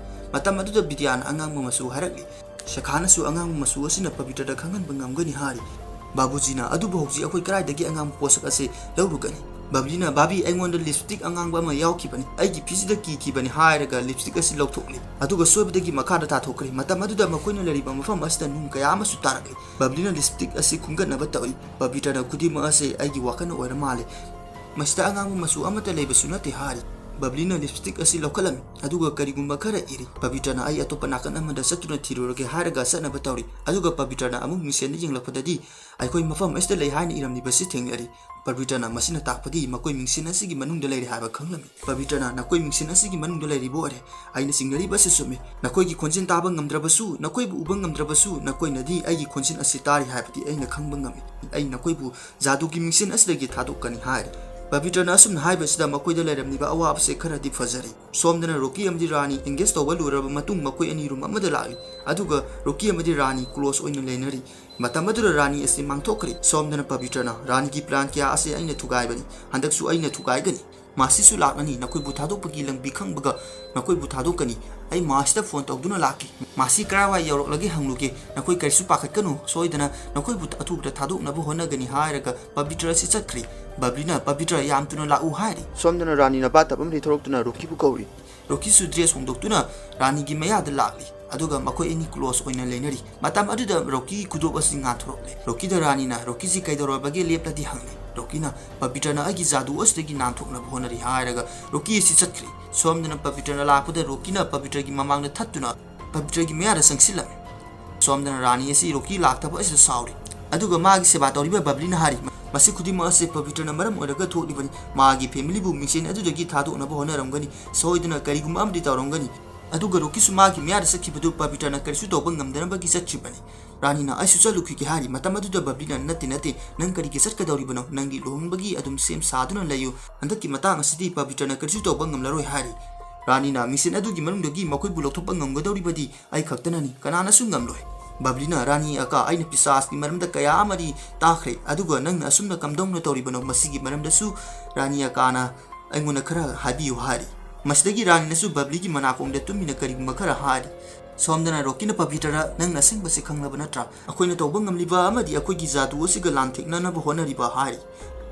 ꯃꯇꯝ ꯑꯗꯨꯗ ꯕꯤꯗ꯭ꯌꯥꯅ ꯑꯉꯥꯡꯕ ꯃꯆꯨ ꯍꯥꯏꯔꯛꯂꯤ꯫ ꯁꯦꯈꯥꯅꯁꯨ ꯑꯉꯥꯡꯕ ꯃꯆꯨ ꯑꯁꯤꯅ ꯄꯕꯤꯇ꯭ꯔꯗ ꯈꯪꯍꯟꯕ ꯉꯝꯒꯅꯤ ꯍꯥꯏꯔꯤ꯫ ꯕꯥꯕꯨꯖꯤꯅ, "ꯑꯗꯨꯕꯨ ꯍꯧꯖꯤꯛ ꯑꯩꯈꯣꯏ ꯀꯗꯥꯏꯗꯒꯤ ꯑꯉꯥꯡꯕ ꯄꯣꯠꯁꯛ ꯑꯁꯤ ꯂꯧꯔꯨꯒꯅꯤ?" ꯕꯕ꯭ꯂꯤꯅ, "ꯕꯥꯕꯤ, ꯑꯩꯉꯣꯟꯗ ꯂꯤꯞꯁꯇꯤꯛ ꯑꯉꯥꯡꯕ ꯑꯃ ꯌꯥꯎꯈꯤꯕꯅꯤ, ꯑꯩꯒꯤ ꯐꯤꯁꯤꯗ ꯀꯤꯈꯤꯕꯅꯤ" ꯍꯥꯏꯔꯒ ꯂꯤꯞꯁꯇꯤꯛ ꯑꯁꯤ ꯂꯧꯊꯣꯛꯂꯤ꯫ ꯑꯗꯨꯒ ꯁꯣꯏꯕꯗꯒꯤ ꯃꯈꯥꯗ ꯇꯥꯊꯣꯛꯈ꯭ꯔꯦ꯫ ꯃꯇꯝ ꯑꯗꯨꯗ ꯃꯈꯣꯏꯅ ꯂꯩꯔꯤꯕ ꯃꯐꯝ ꯑꯁꯤꯗ ꯅꯨꯡ ꯀꯌꯥ ꯑꯃꯁꯨ ꯇꯥꯔꯛꯂꯤ꯫ ꯕꯕ꯭ꯂꯤꯅ ꯂꯤꯞꯁꯇꯤꯛ ꯑꯁꯤ ꯈꯨꯝꯒꯠꯅꯕ ꯇꯧꯏ꯫ ꯄꯕꯤꯇ꯭ꯔꯅ, "ꯈꯨꯗꯤꯡꯃꯛ ꯑꯁꯤ ꯑꯩꯒꯤ ꯋꯥꯈꯜꯅ ꯑꯣꯏꯔ ꯃꯥꯜꯂꯦ꯫ ꯃꯁꯤꯗ ꯑꯉꯥꯡꯕ ꯃꯆꯨ ꯑꯃꯠꯇ ꯂꯩꯕꯁꯨ ꯅꯠꯇꯦ" ꯍꯥꯏꯔꯤ꯫ ꯕꯕ꯭ꯂꯤꯅ ꯂꯤꯞꯁꯇꯤꯛ ꯑꯁꯤ ꯂꯧꯈꯠꯂꯝꯃꯤ, ꯑꯗꯨꯒ ꯀꯔꯤꯒꯨꯝꯕ ꯈꯔ ꯏꯔꯤ꯫ ꯄꯕꯤꯇ꯭ꯔꯅ, "ꯑꯩ ꯑꯇꯣꯞꯄ ꯅꯥꯀꯟ ꯑꯃꯗ ꯆꯠꯇꯨꯅ ꯊꯤꯔꯨꯔꯒꯦ" ꯍꯥꯏꯔꯒ ꯆꯠꯅꯕ ꯇꯧꯔꯤ꯫ ꯑꯗꯨꯒ ꯄꯕꯤꯇ꯭ꯔꯅ ꯑꯃꯨꯛ ꯃꯤꯡꯁꯦꯟꯗ ꯌꯦꯡꯂꯛꯄꯗꯗꯤ ꯑꯩꯈꯣꯏ ꯃꯐꯝ ꯑꯁꯤꯗ ꯂꯩ ꯍꯥꯏꯅ ꯏꯔꯝꯂꯤꯕꯁꯤ ꯊꯦꯡꯅꯔꯤ꯫ ꯄꯕꯤꯇ꯭ꯔꯅ ꯃꯁꯤꯅ ꯇꯥꯛꯄꯗꯤ ꯃꯈꯣꯏ ꯃꯤꯡꯁꯦꯟ ꯑꯁꯤꯒꯤ ꯃꯅꯨꯡꯗ ꯂꯩꯔꯦ ꯍꯥꯏꯕ ꯈꯪꯂꯝꯃꯤ꯫ ꯄꯕꯤꯇ꯭ꯔꯅ, "ꯅꯈꯣꯏ ꯃꯤꯡꯁꯦꯟ ꯑꯁꯤꯒꯤ ꯃꯅꯨꯡꯗ ꯂꯩꯔꯤꯕ ꯑꯣꯏꯔꯦ꯫ ꯑꯩꯅ ꯆꯤꯡꯅꯔꯤꯕ ꯑꯁꯤ ꯆꯨꯝꯃꯤ꯫ ꯅꯈꯣꯏꯒꯤ ꯈꯣꯟꯖꯦꯜ ꯇꯥꯕ ꯉꯝꯗ꯭ꯔꯕꯁꯨ, ꯅꯈꯣꯏꯕꯨ ꯎꯕ ꯉꯝꯗ꯭ꯔꯕꯁꯨ, ꯅꯈꯣꯏꯅꯗꯤ ꯑꯩꯒꯤ ꯈꯣꯟꯖꯦꯜ ꯑꯁꯤ ꯇꯥꯔꯤ ꯍꯥꯏꯕꯗꯤ ꯑꯩꯅ ꯈꯪꯕ ꯉꯝꯃꯤ꯫ ꯑꯩ ꯅꯈꯣꯏꯕꯨ ꯖꯥꯗꯨꯒꯤ ꯃꯤꯡꯁꯦꯟ ꯑꯁꯤꯗꯒꯤ ꯊꯥꯗꯣꯛꯀꯅꯤ" ꯍꯥꯏꯔꯤ꯫ ꯄꯕꯤꯇ꯭ꯔꯅ ꯑꯁꯨꯝꯅ ꯍꯥꯏꯕꯁꯤꯗ ꯃꯈꯣꯏꯗ ꯂꯩꯔꯝꯂꯤꯕ ꯑꯋꯥꯕꯁꯦ ꯈꯔꯗꯤ ꯐꯖꯔꯦ꯫ ꯁꯣꯝꯗꯅ ꯔꯣꯀꯤ ꯑꯃꯗꯤ ꯔꯥꯅꯤ engage ꯇꯧꯕ ꯂꯣꯏꯔꯕ ꯃꯇꯨꯡ ꯃꯈꯣꯏ ꯑꯅꯤ ꯔꯨꯝ ꯑꯃꯗ ꯂꯥꯛꯂꯤ꯫ ꯑꯗꯨꯒ ꯔꯣꯀꯤ ꯑꯃꯗꯤ ꯔꯥꯅꯤ close ꯑꯣꯏꯅ ꯂꯩꯅꯔꯤ꯫ ꯃꯇꯝ ꯑꯗꯨꯗ ꯔꯥꯅꯤ ꯑꯁꯤ ꯃꯥꯡꯊꯣꯛꯈ꯭ꯔꯦ꯫ ꯁꯣꯝꯗꯅ ꯄꯕꯤꯇ꯭ꯔꯅ, "ꯔꯥꯅꯤꯒꯤ plan ꯀꯌꯥ ꯑꯁꯤ ꯑꯩꯅ ꯊꯨꯒꯥꯏꯕꯅꯤ꯫ ꯍꯟꯗꯛꯁꯨ ꯑꯩꯅ ꯊꯨꯒꯥꯏꯒꯅꯤ꯫ ꯃꯥꯁꯤꯁꯨ ꯂꯥꯛꯂꯅꯤ꯫ ꯅꯈꯣꯏꯕꯨ ꯊꯥꯗꯣꯛꯄꯒꯤ ꯂꯝꯕꯤ ꯈꯪꯕꯒ ꯅꯈꯣꯏꯕꯨ ꯊꯥꯗꯣꯛꯀꯅꯤ꯫ ꯑꯩ ꯃꯥꯁꯤꯗ phone ꯇꯧꯗꯨꯅ ꯂꯥꯛꯀꯦ꯫ ꯃꯥꯁꯤ ꯀꯔꯥꯏꯋꯥꯏ ꯌꯧꯔꯛꯂꯒꯦ ꯍꯪꯂꯨꯒꯦ꯫ ꯅꯈꯣꯏ ꯀꯔꯤꯁꯨ ꯄꯥꯈꯠꯀꯅꯨ꯫ ꯁꯣꯏꯗꯅ ꯅꯈꯣꯏꯕꯨ ꯑꯊꯨꯕꯗ ꯊꯥꯗꯣꯛꯅꯕ ꯍꯣꯠꯅꯒꯅꯤ" ꯍꯥꯏꯔꯒ ꯄꯕꯤꯇ꯭ꯔ ꯑꯁꯤ ꯆꯠꯈ꯭ꯔꯦ꯫ ꯕꯕ꯭ꯂꯤꯅ, "ꯄꯕꯤꯇ꯭ꯔ, ꯌꯥꯝ ꯊꯨꯅ ꯂꯥꯛꯎ" ꯍꯥꯏꯔꯤ꯫ ꯁꯣꯝꯗꯅ ꯔꯥꯅꯤꯅ bath tub ꯑꯃꯗꯒꯤ ꯊꯣꯛꯂꯛꯇꯨꯅ ꯔꯣꯀꯤꯕꯨ ꯀꯧꯔꯤ꯫ ꯔꯣꯀꯤꯁꯨ dress ꯍꯣꯡꯗꯣꯛꯇꯨꯅ ꯔꯥꯅꯤꯒꯤ ꯃꯌꯥꯗ ꯂꯥꯛꯂꯤ꯫ ꯑꯗꯨꯒ ꯃꯈꯣꯏ ꯑꯅꯤ ꯀ꯭ꯂꯣꯁ ꯑꯣꯏꯅ ꯂꯩꯅꯔꯤ꯫ ꯃꯇꯝ ꯑꯗꯨꯗ ꯔꯣꯀꯤꯒꯤ ꯈꯨꯗꯣꯞ ꯑꯁꯤ ꯉꯥꯟꯊꯣꯔꯛꯂꯦ꯫ ꯔꯣꯀꯤꯗ ꯔꯥꯅꯤꯅ ꯔꯣꯀꯤꯁꯤ ꯀꯩꯗꯧꯔꯕꯒꯦ ꯂꯦꯞꯂꯗꯤ ꯍꯪꯂꯦ꯫ ꯔꯣꯀꯤꯅ ꯄꯕꯤꯇ꯭ꯔꯅ ꯑꯩꯒꯤ ꯖꯥꯗꯨ ꯑꯁꯤꯗꯒꯤ ꯅꯥꯟꯊꯣꯛꯅꯕ ꯍꯣꯠꯅꯔꯤ ꯍꯥꯏꯔꯒ ꯔꯣꯀꯤ ꯑꯁꯤ ꯆꯠꯈ꯭ꯔꯦ꯫ ꯁꯣꯝꯗꯅ ꯄꯕꯤꯇ꯭ꯔꯅ ꯂꯥꯛꯄꯗ ꯔꯣꯀꯤꯅ ꯄꯕꯤꯇ꯭ꯔꯒꯤ ꯃꯃꯥꯡꯗ ꯊꯠꯇꯨꯅ ꯄꯕꯤꯇ꯭ꯔꯒꯤ ꯃꯌꯥꯗ ꯆꯪꯁꯤꯜꯂꯝꯃꯤ꯫ ꯁꯣꯝꯗꯅ ꯔꯥꯅꯤ ꯑꯁꯤ ꯔꯣꯀꯤ ꯂꯥꯛꯇꯕ ꯑꯁꯤꯗ ꯁꯥꯎꯔꯤ꯫ ꯑꯗꯨꯒ ꯃꯥꯒꯤ ꯁꯦꯕꯥ ꯇꯧꯔꯤꯕ ꯕꯕ꯭ꯂꯤꯅ ꯍꯥꯏꯔꯤ, "ꯃꯁꯤ ꯈꯨꯗꯤꯡꯃꯛ ꯑꯁꯤ ꯄꯕꯤꯇ꯭ꯔꯅ ꯃꯔꯝ ꯑꯣꯏꯔꯒ ꯊꯣꯛꯂꯤꯕꯅꯤ꯫ ꯃꯥꯒꯤ ꯐꯦꯃꯤꯂꯤꯕꯨ ꯃꯤꯡꯆꯦꯟ ꯑꯗꯨꯗꯒꯤ ꯊꯥꯗꯣꯛꯅꯕ ꯍꯣꯠꯅꯔꯝꯒꯅꯤ꯫ ꯁꯣꯏꯗꯅ ꯀꯔꯤꯒꯨꯝꯕ ꯑꯃꯗꯤ ꯇꯧꯔꯝꯒꯅꯤ꯫" ꯑꯗꯨꯒ ꯔꯣꯀꯤꯁꯨ ꯃꯥꯒꯤ ꯃꯌꯥꯗ ꯆꯠꯈꯤꯕꯗꯨ ꯄꯕꯤꯇ꯭ꯔꯅ ꯀꯔꯤꯁꯨ ꯇꯧꯕ ꯉꯝꯗꯅꯕꯒꯤ ꯆꯠꯈꯤꯕꯅꯤ꯫ ꯔꯥꯅꯤꯅ, "ꯑꯩꯁꯨ ꯆꯠꯂꯨꯈꯤꯒꯦ" ꯍꯥꯏꯔꯤ꯫ ꯃꯇꯝ ꯑꯗꯨꯗ ꯕꯕ꯭ꯂꯤꯅ, "ꯅꯠꯇꯦ, ꯅꯠꯇꯦ, ꯅꯪ ꯀꯔꯤꯒꯤ ꯆꯠꯀꯗꯧꯔꯤꯕꯅꯣ? ꯅꯪꯒꯤ ꯂꯨꯍꯣꯡꯕꯒꯤ ꯑꯗꯨꯝ ꯁꯦꯝ ꯁꯥꯗꯨꯅ ꯂꯩꯌꯨ꯫ ꯍꯟꯗꯛꯀꯤ ꯃꯇꯥꯡ ꯑꯁꯤꯗꯤ ꯄꯕꯤꯇ꯭ꯔꯅ ꯀꯔꯤꯁꯨ ꯇꯧꯕ ꯉꯝꯂꯔꯣꯏ" ꯍꯥꯏꯔꯤ꯫ ꯔꯥꯅꯤꯅ, "ꯃꯤꯡꯆꯦꯟ ꯑꯗꯨꯒꯤ ꯃꯅꯨꯡꯗꯒꯤ ꯃꯈꯣꯏꯕꯨ ꯂꯧꯊꯣꯛꯄ ꯉꯝꯒꯗꯧꯔꯤꯕꯗꯤ ꯑꯩ ꯈꯛꯇꯅꯅꯤ, ꯀꯅꯥꯅꯁꯨ ꯉꯝꯂꯣꯏ꯫" ꯕꯕ꯭ꯂꯤꯅ, "ꯔꯥꯅꯤ ꯑꯀꯥ, ꯑꯩꯅ ꯄꯤꯁꯥꯁꯀꯤ ꯃꯔꯝꯗ ꯀꯌꯥ ꯑꯃꯗꯤ ꯇꯥꯈ꯭ꯔꯦ, ꯑꯗꯨꯒ ꯅꯪꯅ ꯑꯁꯨꯝꯅ ꯀꯝꯗꯧꯅ ꯇꯧꯔꯤꯕꯅꯣ? ꯃꯁꯤꯒꯤ ꯃꯔꯝꯗꯁꯨ ꯔꯥꯅꯤ ꯑꯀꯥꯅ ꯑꯩꯉꯣꯟꯗ ꯈꯔ ꯍꯥꯏꯕꯤꯌꯨ" ꯍꯥꯏꯔꯤ꯫ ꯃꯁꯤꯗꯒꯤ ꯔꯥꯅꯤꯅꯁꯨ ꯕꯕ꯭ꯂꯤꯒꯤ ꯃꯅꯥꯀꯣꯡꯗ ꯇꯨꯃꯤꯟꯅ ꯀꯔꯤꯒꯨꯝꯕ ꯈꯔ ꯍꯥꯏꯔꯤ꯫ ꯁꯣꯝꯗꯅ ꯔꯣꯀꯤꯅ ꯄꯕꯤꯇ꯭ꯔꯗ, "ꯅꯪꯅ ꯑꯁꯦꯡꯕꯁꯤ ꯈꯪꯂꯕ ꯅꯠꯇ꯭ꯔꯥ? ꯑꯩꯈꯣꯏꯅ ꯇꯧꯕ ꯉꯝꯂꯤꯕ ꯑꯃꯗꯤ ꯑꯩꯈꯣꯏꯒꯤ ꯖꯥꯗꯨ ꯑꯁꯤꯒ ꯂꯥꯟꯊꯦꯡꯅꯅꯕ ꯍꯣꯠꯅꯔꯤꯕ" ꯍꯥꯏꯔꯤ꯫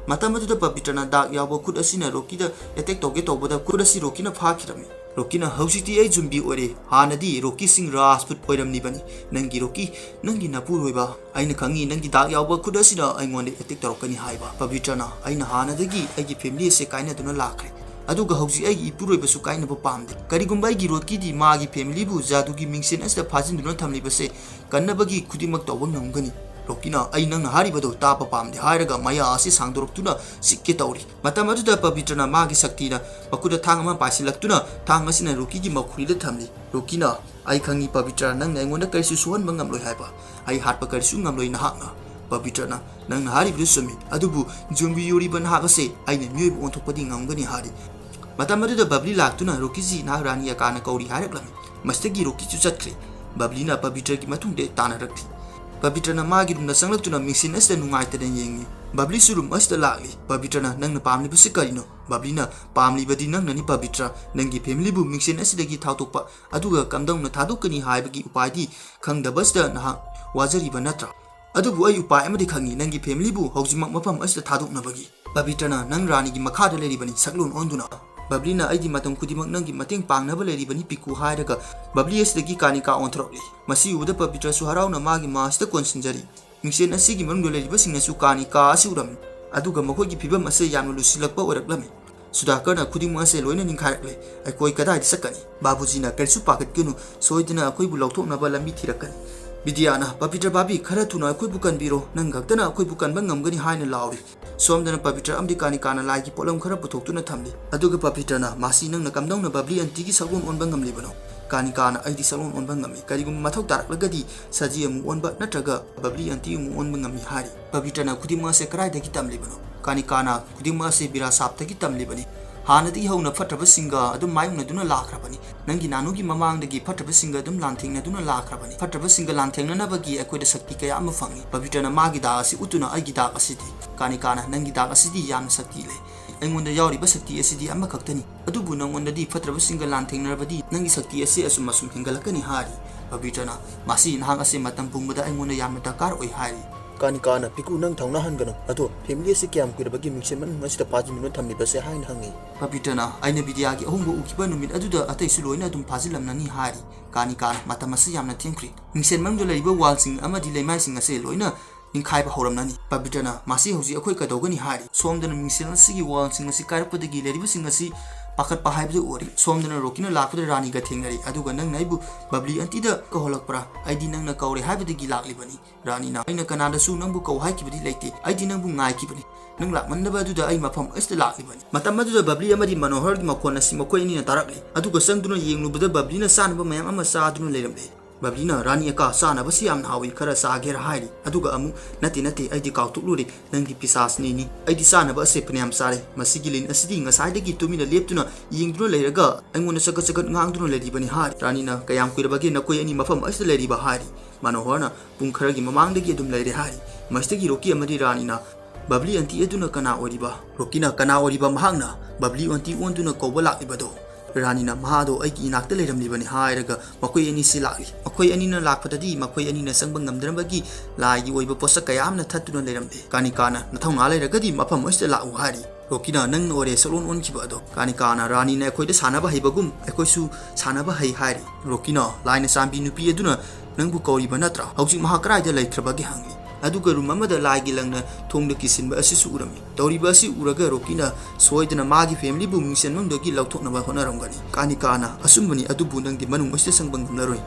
ꯃꯇꯝ ꯑꯗꯨꯗ ꯄꯕꯤꯇ꯭ꯔꯅ ꯗꯥꯛ ꯌꯥꯎꯕ ꯈꯨꯠ ꯑꯁꯤꯅ ꯔꯣꯀꯤꯗ ꯑꯦꯇꯦꯛ ꯇꯧꯒꯦ ꯇꯧꯕꯗ ꯈꯨꯠ ꯑꯁꯤ ꯔꯣꯀꯤꯅ ꯐꯥꯈꯤꯔꯝꯃꯤ꯫ ꯔꯣꯀꯤꯅ, "ꯍꯧꯖꯤꯛꯇꯤ ꯑꯩ ꯖꯨꯝꯕꯤ ꯑꯣꯏꯔꯦ, ꯍꯥꯟꯅꯗꯤ ꯔꯣꯀꯤ ꯁꯤꯡ ꯔꯥꯖꯄꯨꯠ ꯑꯣꯏꯔꯝꯂꯤꯕꯅꯤ꯫ ꯅꯪꯒꯤ ꯔꯣꯀꯤ, ꯅꯪꯒꯤ ꯅꯄꯨꯔꯣꯏꯕ, ꯑꯩꯅ ꯈꯪꯉꯤ, ꯅꯪꯒꯤ ꯗꯥꯛ ꯌꯥꯎꯕ ꯈꯨꯠ ꯑꯁꯤꯅ ꯑꯩꯉꯣꯟꯗ ꯑꯦꯇꯦꯛ ꯇꯧꯔꯛꯀꯅꯤ ꯍꯥꯏꯕ꯫ ꯄꯕꯤꯇ꯭ꯔꯅ, ꯑꯩꯅ ꯍꯥꯟꯅꯗꯒꯤ ꯑꯩꯒꯤ ꯐꯦꯃꯤꯂꯤ ꯑꯁꯦ ꯀꯥꯏꯅꯗꯨꯅ ꯂꯥꯛꯈ꯭ꯔꯦ, ꯑꯗꯨꯒ ꯍꯧꯖꯤꯛ ꯑꯩꯒꯤ ꯏꯄꯨꯔꯣꯏꯕꯁꯨ ꯀꯥꯏꯅꯕ ꯄꯥꯝꯗꯦ꯫ ꯀꯔꯤꯒꯨꯝꯕ ꯑꯩꯒꯤ ꯔꯣꯀꯤꯗꯤ ꯃꯥꯒꯤ ꯐꯦꯃꯤꯂꯤꯕꯨ ꯖꯥꯗꯨꯒꯤ ꯃꯤꯡꯁꯦꯟ ꯑꯁꯤꯗ ꯐꯥꯖꯤꯟꯗꯨꯅ ꯊꯝꯂꯤꯕꯁꯦ ꯀꯟꯅꯕꯒꯤ ꯈꯨꯗꯤꯡꯃꯛ ꯇꯧꯕ ꯉꯝꯒꯅꯤ꯫" ꯔꯣꯀꯤꯅ, "ꯑꯩ ꯅꯪꯅ ꯍꯥꯏꯔꯤꯕꯗꯨ ꯇꯥꯕ ꯄꯥꯝꯗꯦ" ꯍꯥꯏꯔꯒ ꯃꯌꯥ ꯑꯁꯤ ꯁꯥꯡꯗꯣꯔꯛꯇꯨꯅ ꯆꯤꯛꯀꯦ ꯇꯧꯔꯤ꯫ ꯃꯇꯝ ꯑꯗꯨꯗ ꯄꯕꯤꯇ꯭ꯔꯅ ꯃꯥꯒꯤ ꯁꯛꯇꯤꯅ ꯃꯈꯨꯠꯇ ꯊꯥꯡ ꯑꯃ ꯄꯥꯏꯁꯤꯜꯂꯛꯇꯨꯅ ꯊꯥꯡ ꯑꯁꯤꯅ ꯔꯣꯀꯤꯒꯤ ꯃꯈꯨꯔꯤꯗ ꯊꯝꯂꯤ꯫ ꯔꯣꯀꯤꯅ, "ꯑꯩ ꯈꯪꯉꯤ ꯄꯕꯤꯇ꯭ꯔ, ꯅꯪꯅ ꯑꯩꯉꯣꯟꯗ ꯀꯔꯤꯁꯨ ꯁꯣꯛꯍꯟꯕ ꯉꯝꯂꯣꯏ ꯍꯥꯏꯕ꯫ ꯑꯩ ꯍꯥꯠꯄ ꯀꯔꯤꯁꯨ ꯉꯝꯂꯣꯏ ꯅꯍꯥꯛꯅ꯫" ꯄꯕꯤꯇ꯭ꯔꯅ, "ꯅꯪꯅ ꯍꯥꯏꯔꯤꯕꯗꯨ ꯆꯨꯝꯃꯤ, ꯑꯗꯨꯕꯨ ꯖꯨꯝꯕꯤ ꯑꯣꯏꯔꯤꯕ ꯅꯍꯥꯛ ꯑꯁꯦ ꯑꯩꯅ ꯃꯤꯑꯣꯏꯕ ꯑꯣꯟꯊꯣꯛꯄꯗꯤ ꯉꯝꯒꯅꯤ" ꯍꯥꯏꯔꯤ꯫ ꯃꯇꯝ ꯑꯗꯨꯗ ꯕꯕ꯭ꯂꯤ ꯂꯥꯛꯇꯨꯅ ꯔꯣꯀꯤꯁꯤ ꯅꯍꯥꯛ ꯔꯥꯅꯤ ꯑꯀꯥꯅ ꯀꯧꯔꯤ ꯍꯥꯏꯔꯛꯂꯝꯃꯤ꯫ ꯃꯁꯤꯗꯒꯤ ꯔꯣꯀꯤꯁꯨ ꯆꯠꯈ꯭ꯔꯦ꯫ ꯕꯕ꯭ꯂꯤꯅ ꯄꯕꯤꯇ꯭ꯔꯒꯤ ꯃꯇꯨꯡꯗ ꯇꯥꯟꯅꯔꯛꯂꯤ꯫ ꯄꯕꯤꯇ꯭ꯔꯅ ꯃꯥꯒꯤ ꯔꯨꯝꯗ ꯆꯪꯂꯛꯇꯨꯅ ꯃꯤꯡꯁꯦꯟ ꯑꯁꯤꯗ ꯅꯨꯡꯉꯥꯏꯇꯅ ꯌꯦꯡꯉꯤ꯫ ꯕꯕ꯭ꯂꯤꯁꯨ ꯔꯨꯝ ꯑꯁꯤꯗ ꯂꯥꯛꯂꯤ꯫ ꯄꯕꯤꯇ꯭ꯔꯅ, "ꯅꯪꯅ ꯄꯥꯝꯂꯤꯕꯁꯤ ꯀꯔꯤꯅꯣ?" ꯕꯕ꯭ꯂꯤꯅ, "ꯄꯥꯝꯂꯤꯕꯗꯤ ꯅꯪꯅꯅꯤ ꯄꯕꯤꯇ꯭ꯔ꯫ ꯅꯪꯒꯤ ꯐꯦꯃꯤꯂꯤꯕꯨ ꯃꯤꯡꯁꯦꯟ ꯑꯁꯤꯗꯒꯤ ꯊꯥꯗꯣꯛꯄ, ꯑꯗꯨꯒ ꯀꯝꯗꯧꯅ ꯊꯥꯗꯣꯛꯀꯅꯤ ꯍꯥꯏꯕꯒꯤ ꯎꯄꯥꯏꯗꯤ ꯈꯪꯗꯕꯁꯤꯗ ꯅꯍꯥꯛ ꯋꯥꯖꯔꯤꯕ ꯅꯠꯇ꯭ꯔꯥ? ꯑꯗꯨꯕꯨ ꯑꯩ ꯎꯄꯥꯏ ꯑꯃꯗꯤ ꯈꯪꯏ, ꯅꯪꯒꯤ ꯐꯦꯃꯤꯂꯤꯕꯨ ꯍꯧꯖꯤꯛꯃꯛ ꯃꯐꯝ ꯑꯁꯤꯗ ꯊꯥꯗꯣꯛꯅꯕꯒꯤ꯫" ꯄꯕꯤꯇ꯭ꯔꯅ, "ꯅꯪ ꯔꯥꯅꯤꯒꯤ ꯃꯈꯥꯗ ꯂꯩꯔꯤꯕꯅꯤ, ꯁꯛꯂꯣꯟ ꯑꯣꯟꯗꯨꯅ꯫ ꯕꯕ꯭ꯂꯤꯅ, "ꯑꯩꯗꯤ ꯃꯇꯝ ꯈꯨꯗꯤꯡꯃꯛ ꯅꯪꯒꯤ ꯃꯇꯦꯡ ꯄꯥꯡꯅꯕ ꯂꯩꯔꯤꯕꯅꯤ ꯄꯤꯀꯨ" ꯍꯥꯏꯔꯒ ꯕꯕ꯭ꯂꯤ ꯑꯁꯤꯗꯒꯤ ꯀꯥꯅꯤꯀꯥ ꯑꯣꯟꯊꯣꯔꯛꯂꯤ꯫ ꯃꯁꯤ ꯎꯕꯗ ꯄꯕꯤꯇ꯭ꯔꯁꯨ ꯍꯔꯥꯎꯅ ꯃꯥꯒꯤ ꯃꯥꯁꯤꯗ ꯀꯣꯟꯁꯤꯟꯖꯔꯤ꯫ ꯃꯤꯡꯁꯦꯟ ꯑꯁꯤꯒꯤ ꯃꯅꯨꯡꯗ ꯂꯩꯔꯤꯕꯁꯤꯡꯅꯁꯨ ꯀꯥꯅꯤꯀꯥ ꯑꯁꯤ ꯎꯔꯝꯃꯤ, ꯑꯗꯨꯒ ꯃꯈꯣꯏꯒꯤ ꯐꯤꯕꯝ ꯑꯁꯦ ꯌꯥꯝꯅ ꯂꯨꯁꯤꯜꯂꯛꯄ ꯑꯣꯏꯔꯛꯂꯝꯃꯤ꯫ ꯁꯨꯙꯥꯀꯔꯅ ꯈꯨꯗꯤꯡꯃꯛ ꯑꯁꯦ ꯂꯣꯏꯅ ꯅꯤꯡꯈꯥꯏꯔꯛꯂꯦ꯫ "ꯑꯩꯈꯣꯏ ꯀꯗꯥꯏꯗ ꯆꯠꯀꯅꯤ? ꯕꯥꯕꯨꯖꯤꯅ ꯀꯔꯤꯁꯨ ꯄꯥꯈꯠꯀꯅꯨ, ꯁꯣꯏꯗꯅ ꯑꯩꯈꯣꯏꯕꯨ ꯂꯧꯊꯣꯛꯅꯕ ꯂꯝꯕꯤ ꯊꯤꯔꯛꯀꯅꯤ"꯫ ꯕꯤꯗ꯭ꯌꯥꯅ, "ꯄꯕꯤꯇ꯭ꯔ ꯕꯥꯕꯤ, ꯈꯔ ꯊꯨꯅ ꯑꯩꯈꯣꯏꯕꯨ ꯀꯟꯕꯤꯔꯣ, ꯅꯪ ꯈꯛꯇꯅ ꯑꯩꯈꯣꯏꯕꯨ ꯀꯟꯕ ꯉꯝꯒꯅꯤ" ꯍꯥꯏꯅ ꯂꯥꯎꯔꯤ꯫ ꯁꯣꯝꯗꯅ ꯄꯕꯤꯇ꯭ꯔ ꯑꯃꯗꯤ ꯀꯥꯅꯤꯀꯥꯅ ꯂꯥꯏꯒꯤ ꯄꯣꯠꯂꯝ ꯈꯔ ꯄꯨꯊꯣꯛꯇꯨꯅ ꯊꯝꯂꯤ꯫ ꯑꯗꯨꯒ ꯄꯕꯤꯇ꯭ꯔꯅ, "ꯃꯥꯁꯤ ꯅꯪꯅ ꯀꯝꯗꯧꯅ ꯕꯕ꯭ꯂꯤ ꯑꯟꯇꯤꯒꯤ ꯁꯛꯂꯣꯟ ꯑꯣꯟꯕ ꯉꯝꯂꯤꯕꯅꯣ?" ꯀꯥꯅꯤꯀꯥꯅ, "ꯑꯩꯗꯤ ꯁꯛꯂꯣꯟ ꯑꯣꯟꯕ ꯉꯝꯃꯤ꯫ ꯀꯔꯤꯒꯨꯝꯕ ꯃꯊꯧ ꯇꯥꯔꯛꯂꯒꯗꯤ ꯁꯖꯤ ꯑꯃꯨꯛ ꯑꯣꯟꯕ ꯅꯠꯇ꯭ꯔꯒ ꯕꯕ꯭ꯂꯤ ꯑꯟꯇꯤ ꯑꯃꯨꯛ ꯑꯣꯟꯕ ꯉꯝꯃꯤ" ꯍꯥꯏꯔꯤ꯫ ꯄꯕꯤꯇ꯭ꯔꯅ, "ꯈꯨꯗꯤꯡꯃꯛ ꯑꯁꯦ ꯀꯗꯥꯏꯗꯒꯤ ꯇꯝꯂꯤꯕꯅꯣ?" ꯀꯥꯅꯤꯀꯥꯅ, "ꯈꯨꯗꯤꯡꯃꯛ ꯑꯁꯦ ꯕꯤꯔꯥꯁꯥꯞꯇꯒꯤ ꯇꯝꯂꯤꯕꯅꯤ꯫ ꯍꯥꯟꯅꯗꯒꯤ ꯍꯧꯅ ꯐꯠꯇꯕꯁꯤꯡꯒ ꯑꯗꯨꯝ ꯃꯥꯌꯣꯛꯅꯗꯨꯅ ꯂꯥꯛꯈ꯭ꯔꯕꯅꯤ꯫ ꯅꯪꯒꯤ ꯅꯥꯅꯨꯒꯤ ꯃꯃꯥꯡꯗꯒꯤ ꯐꯠꯇꯕꯁꯤꯡꯒ ꯑꯗꯨꯝ ꯂꯥꯟꯊꯦꯡꯅꯗꯨꯅ ꯂꯥꯛꯈ꯭ꯔꯕꯅꯤ꯫ ꯐꯠꯇꯕꯁꯤꯡꯒ ꯂꯥꯟꯊꯦꯡꯅꯅꯕꯒꯤ ꯑꯩꯈꯣꯏꯗ ꯁꯛꯇꯤ ꯀꯌꯥ ꯑꯃ ꯐꯪꯏ"꯫ ꯄꯕꯤꯇ꯭ꯔꯅ ꯃꯥꯒꯤ ꯗꯥꯛ ꯑꯁꯤ ꯎꯠꯇꯨꯅ, "ꯑꯩꯒꯤ ꯗꯥꯛ ꯑꯁꯤꯗꯤ?" ꯀꯥꯅꯤꯀꯥꯅ, "ꯅꯪꯒꯤ ꯗꯥꯛ ꯑꯁꯤꯗꯤ ꯌꯥꯝꯅ ꯁꯛꯇꯤ ꯂꯩ꯫ ꯑꯩꯉꯣꯟꯗ ꯌꯥꯎꯔꯤꯕ ꯁꯛꯇꯤ ꯑꯁꯤꯗꯤ ꯑꯃꯈꯛꯇꯅꯤ꯫ ꯑꯗꯨꯕꯨ ꯅꯪꯉꯣꯟꯗꯗꯤ ꯐꯠꯇ꯭ꯔꯕꯁꯤꯡꯒ ꯂꯥꯟꯊꯦꯡꯅꯔꯕꯗꯤ ꯅꯪꯒꯤ ꯁꯛꯇꯤ ꯑꯁꯤ ꯑꯁꯨꯝ ꯑꯁꯨꯝ ꯍꯦꯟꯒꯠꯂꯛꯀꯅꯤ" ꯍꯥꯏꯔꯤ꯫ ꯄꯕꯤꯇ꯭ꯔꯅ, "ꯃꯁꯤ ꯅꯍꯥꯛ ꯑꯁꯤ ꯃꯇꯝ ꯄꯨꯝꯕꯗ ꯑꯩꯉꯣꯟꯗ ꯌꯥꯝꯅ ꯗꯔꯀꯥꯔ ꯑꯣꯏ" ꯍꯥꯏꯔꯤ꯫ ꯀꯥꯅꯤꯀꯥꯅ, "ꯄꯤꯀꯨ, ꯅꯪ ꯊꯧꯅꯥ ꯍꯟꯒꯅꯨ꯫ ꯑꯗꯣ ꯐꯦꯃꯤꯂꯤ ꯑꯁꯤ ꯀꯌꯥꯝ ꯀꯨꯏꯔꯕꯒꯦ ꯃꯤꯡꯁꯦꯟ ꯃꯅꯨꯡ ꯑꯁꯤꯗ ꯐꯥꯖꯤꯟꯗꯨꯅ ꯊꯝꯂꯤꯕꯁꯦ?" ꯍꯥꯏꯅ ꯍꯪꯉꯤ꯫ ꯄꯕꯤꯇ꯭ꯔꯅ, "ꯑꯩꯅ ꯕꯤꯗ꯭ꯌꯥꯒꯤ ꯑꯍꯣꯡꯕ ꯎꯈꯤꯕ ꯅꯨꯃꯤꯠ ꯑꯗꯨꯗ ꯑꯇꯩꯁꯨ ꯂꯣꯏꯅ ꯑꯗꯨꯝ ꯐꯥꯖꯤꯜꯂꯝꯂꯅꯤ" ꯍꯥꯏꯔꯤ꯫ ꯀꯥꯅꯤꯀꯥꯅ, "ꯃꯇꯝ ꯑꯁꯤ ꯌꯥꯝꯅ ꯊꯦꯡꯈ꯭ꯔꯦ꯫ ꯃꯤꯡꯁꯦꯟ ꯃꯅꯨꯡꯗ ꯂꯩꯔꯤꯕ ꯋꯥꯜꯁꯤꯡ ꯑꯃꯗꯤ ꯂꯩꯃꯥꯏꯁꯤꯡ ꯑꯁꯦ ꯂꯣꯏꯅ ꯅꯤꯡꯈꯥꯏꯕ ꯍꯧꯔꯝꯂꯅꯤ"꯫ ꯄꯕꯤꯇ꯭ꯔꯅ, "ꯃꯁꯤ ꯍꯧꯖꯤꯛ ꯑꯩꯈꯣꯏ ꯀꯩꯗꯧꯒꯅꯤ?" ꯍꯥꯏꯔꯤ꯫ ꯁꯣꯝꯗꯅ ꯃꯤꯡꯁꯦꯜ ꯑꯁꯤꯒꯤ ꯋꯥꯜꯁꯤꯡ ꯑꯁꯤ ꯀꯥꯏꯔꯛꯄꯗꯒꯤ ꯂꯩꯔꯤꯕꯁꯤꯡ ꯑꯁꯤ ꯄꯥꯈꯠꯄ ꯍꯥꯏꯕꯗꯨ ꯑꯣꯏꯔꯦ꯫ ꯁꯣꯝꯗꯅ ꯔꯣꯀꯤꯅ ꯂꯥꯛꯄꯗ ꯔꯥꯅꯤꯒ ꯊꯦꯡꯅꯔꯤ, ꯑꯗꯨꯒ "ꯅꯪꯅ ꯑꯩꯕꯨ ꯕꯕ꯭ꯂꯤ ꯑꯟꯇꯤꯗ ꯀꯧꯍꯜꯂꯛꯄ꯭ꯔꯥ? ꯑꯩꯗꯤ ꯅꯪꯅ ꯀꯧꯔꯦ ꯍꯥꯏꯕꯗꯒꯤ ꯂꯥꯛꯂꯤꯕꯅꯤ"꯫ ꯔꯥꯅꯤꯅ, "ꯑꯩꯅ ꯀꯅꯥꯗꯁꯨ ꯅꯪꯕꯨ ꯀꯧ ꯍꯥꯏꯈꯤꯕꯗꯤ ꯂꯩꯇꯦ꯫ ꯑꯩꯗꯤ ꯅꯪꯕꯨ ꯉꯥꯏꯈꯤꯕꯅꯤ꯫ ꯅꯪ ꯂꯥꯛꯃꯟꯗꯕ ꯑꯗꯨꯗ ꯑꯩ ꯃꯐꯝ ꯑꯁꯤꯗ ꯂꯥꯛꯂꯤꯕꯅꯤ"꯫ ꯃꯇꯝ ꯑꯗꯨꯗ ꯕꯕ꯭ꯂꯤ ꯑꯃꯗꯤ ꯃꯅꯣꯍꯔꯒꯤ ꯃꯈꯣꯟ ꯑꯁꯤ ꯃꯈꯣꯏ ꯑꯅꯤꯅ ꯇꯥꯔꯛꯂꯤ꯫ ꯑꯗꯨꯒ ꯆꯪꯗꯨꯅ ꯌꯦꯡꯂꯨꯕꯗ ꯕꯕ꯭ꯂꯤꯅ ꯆꯥꯅꯕ ꯃꯌꯥꯝ ꯑꯃ ꯆꯥꯗꯨꯅ ꯂꯩꯔꯝꯂꯦ꯫ ꯕꯕ꯭ꯂꯤꯅ, "ꯔꯥꯅꯤ ꯑꯀꯥ, ꯆꯥꯅꯕꯁꯤ ꯌꯥꯝꯅ ꯍꯥꯎꯏ, ꯈꯔ ꯆꯥꯒꯦꯔꯥ?" ꯍꯥꯏꯔꯤ꯫ ꯑꯗꯨꯒ ꯑꯃꯨꯛ, "ꯅꯠꯇꯦ, ꯅꯠꯇꯦ, ꯑꯩꯗꯤ ꯀꯥꯎꯊꯣꯛꯂꯨꯔꯦ, ꯅꯪꯒꯤ ꯄꯤꯁꯥꯁꯅꯤꯅꯤ꯫ ꯑꯩꯗꯤ ꯆꯥꯅꯕ ꯑꯁꯦ ꯐꯅꯌꯥꯝ ꯆꯥꯔꯦ꯫ ꯃꯁꯤꯒꯤ ꯂꯤꯟ ꯑꯁꯤꯗꯤ ꯉꯁꯥꯏꯗꯒꯤ ꯇꯨꯃꯤꯟꯅ ꯂꯦꯞꯇꯨꯅ ꯌꯦꯡꯗꯨꯅ ꯂꯩꯔꯒ ꯑꯩꯉꯣꯟꯗ ꯆꯒꯠ ꯆꯒꯠ ꯉꯥꯡꯗꯨꯅ ꯂꯩꯔꯤꯕꯅꯤ" ꯍꯥꯏꯔꯤ꯫ ꯔꯥꯅꯤꯅ, "ꯀꯌꯥꯝ ꯀꯨꯏꯔꯕꯒꯦ ꯅꯈꯣꯏ ꯑꯅꯤ ꯃꯐꯝ ꯑꯁꯤꯗ ꯂꯩꯔꯤꯕ?" ꯍꯥꯏꯔꯤ꯫ ꯃꯅꯣꯍꯔꯅ, "ꯄꯨꯡ ꯈꯔꯒꯤ ꯃꯃꯥꯡꯗꯒꯤ ꯑꯗꯨꯝ ꯂꯩꯔꯦ" ꯍꯥꯏꯔꯤ꯫ ꯃꯁꯤꯗꯒꯤ ꯔꯣꯀꯤ ꯑꯃꯗꯤ ꯔꯥꯅꯤꯅ, "ꯕꯕ꯭ꯂꯤ ꯑꯟꯇꯤ ꯑꯗꯨꯅ ꯀꯅꯥ ꯑꯣꯏꯔꯤꯕ?" ꯔꯣꯀꯤꯅ, "ꯀꯅꯥ ꯑꯣꯏꯔꯤꯕ ꯃꯍꯥꯛꯅ ꯕꯕ꯭ꯂꯤ ꯑꯟꯇꯤ ꯑꯣꯟꯗꯨꯅ ꯀꯧꯕ ꯂꯥꯛꯂꯤꯕꯗꯣ?" ꯔꯥꯅꯤꯅ, "ꯃꯍꯥꯗꯣ ꯑꯩꯒꯤ ꯏꯅꯥꯛꯇ ꯂꯩꯔꯝꯂꯤꯕꯅꯤ" ꯍꯥꯏꯔꯒ ꯃꯈꯣꯏ ꯑꯅꯤꯁꯤ ꯂꯥꯛꯂꯤ꯫ ꯃꯈꯣꯏ ꯑꯅꯤꯅ ꯂꯥꯛꯄꯗꯗꯤ ꯃꯈꯣꯏ ꯑꯅꯤꯅ ꯆꯪꯕ ꯉꯝꯗꯅꯕꯒꯤ ꯂꯥꯏꯒꯤ ꯑꯣꯏꯕ ꯄꯣꯠꯁꯛ ꯀꯌꯥ ꯑꯃꯅ ꯊꯠꯇꯨꯅ ꯂꯩꯔꯝꯂꯦ꯫ ꯀꯥꯅꯤꯀꯥꯅ, "ꯅꯊꯧꯅꯥ ꯂꯩꯔꯒꯗꯤ ꯃꯐꯝ ꯑꯁꯤꯗ ꯂꯥꯛꯎ" ꯍꯥꯏꯔꯤ꯫ ꯔꯣꯀꯤꯅ, "ꯅꯪꯅ ꯑꯣꯏꯔꯦ ꯁꯛꯂꯣꯟ ꯑꯣꯟꯈꯤꯕ ꯑꯗꯣ"꯫ ꯀꯥꯅꯤꯀꯥꯅ, "ꯔꯥꯅꯤꯅ ꯑꯩꯈꯣꯏꯗ ꯁꯥꯟꯅꯕ ꯍꯩꯕꯒꯨꯝ ꯑꯩꯈꯣꯏꯁꯨ ꯁꯥꯟꯅꯕ ꯍꯩ" ꯍꯥꯏꯔꯤ꯫ ꯔꯣꯀꯤꯅ, "ꯂꯥꯏꯅ ꯆꯥꯟꯕꯤ ꯅꯨꯄꯤ ꯑꯗꯨꯅ ꯅꯪꯕꯨ ꯀꯧꯔꯤꯕ ꯅꯠꯇ꯭ꯔꯥ? ꯍꯧꯖꯤꯛ ꯃꯍꯥꯛ ꯀꯗꯥꯏꯗ ꯂꯩꯈ꯭ꯔꯕꯒꯦ?" ꯍꯪꯂꯤ꯫ ꯑꯗꯨꯒ ꯔꯨꯝ ꯑꯃꯗ ꯂꯥꯏꯒꯤ ꯂꯪꯅ ꯊꯣꯡꯗ ꯀꯤꯁꯤꯟꯕ ꯑꯁꯤꯁꯨ ꯎꯔꯝꯃꯤ꯫ ꯇꯧꯔꯤꯕ ꯑꯁꯤ ꯎꯔꯒ ꯔꯣꯀꯤꯅ ꯁꯣꯏꯗꯅ ꯃꯥꯒꯤ ꯐꯦꯃꯤꯂꯤꯕꯨ ꯃꯤꯡꯁꯦꯟ ꯃꯅꯨꯡꯗꯒꯤ ꯂꯧꯊꯣꯛꯅꯕ ꯍꯣꯠꯅꯔꯝꯒꯅꯤ꯫ ꯀꯥꯅꯤꯀꯥꯅ, "ꯑꯆꯨꯝꯕꯅꯤ, ꯑꯗꯨꯕꯨ ꯅꯪꯗꯤ ꯃꯅꯨꯡ ꯑꯁꯤꯗ ꯆꯪꯕ ꯉꯝꯂꯔꯣꯏ"꯫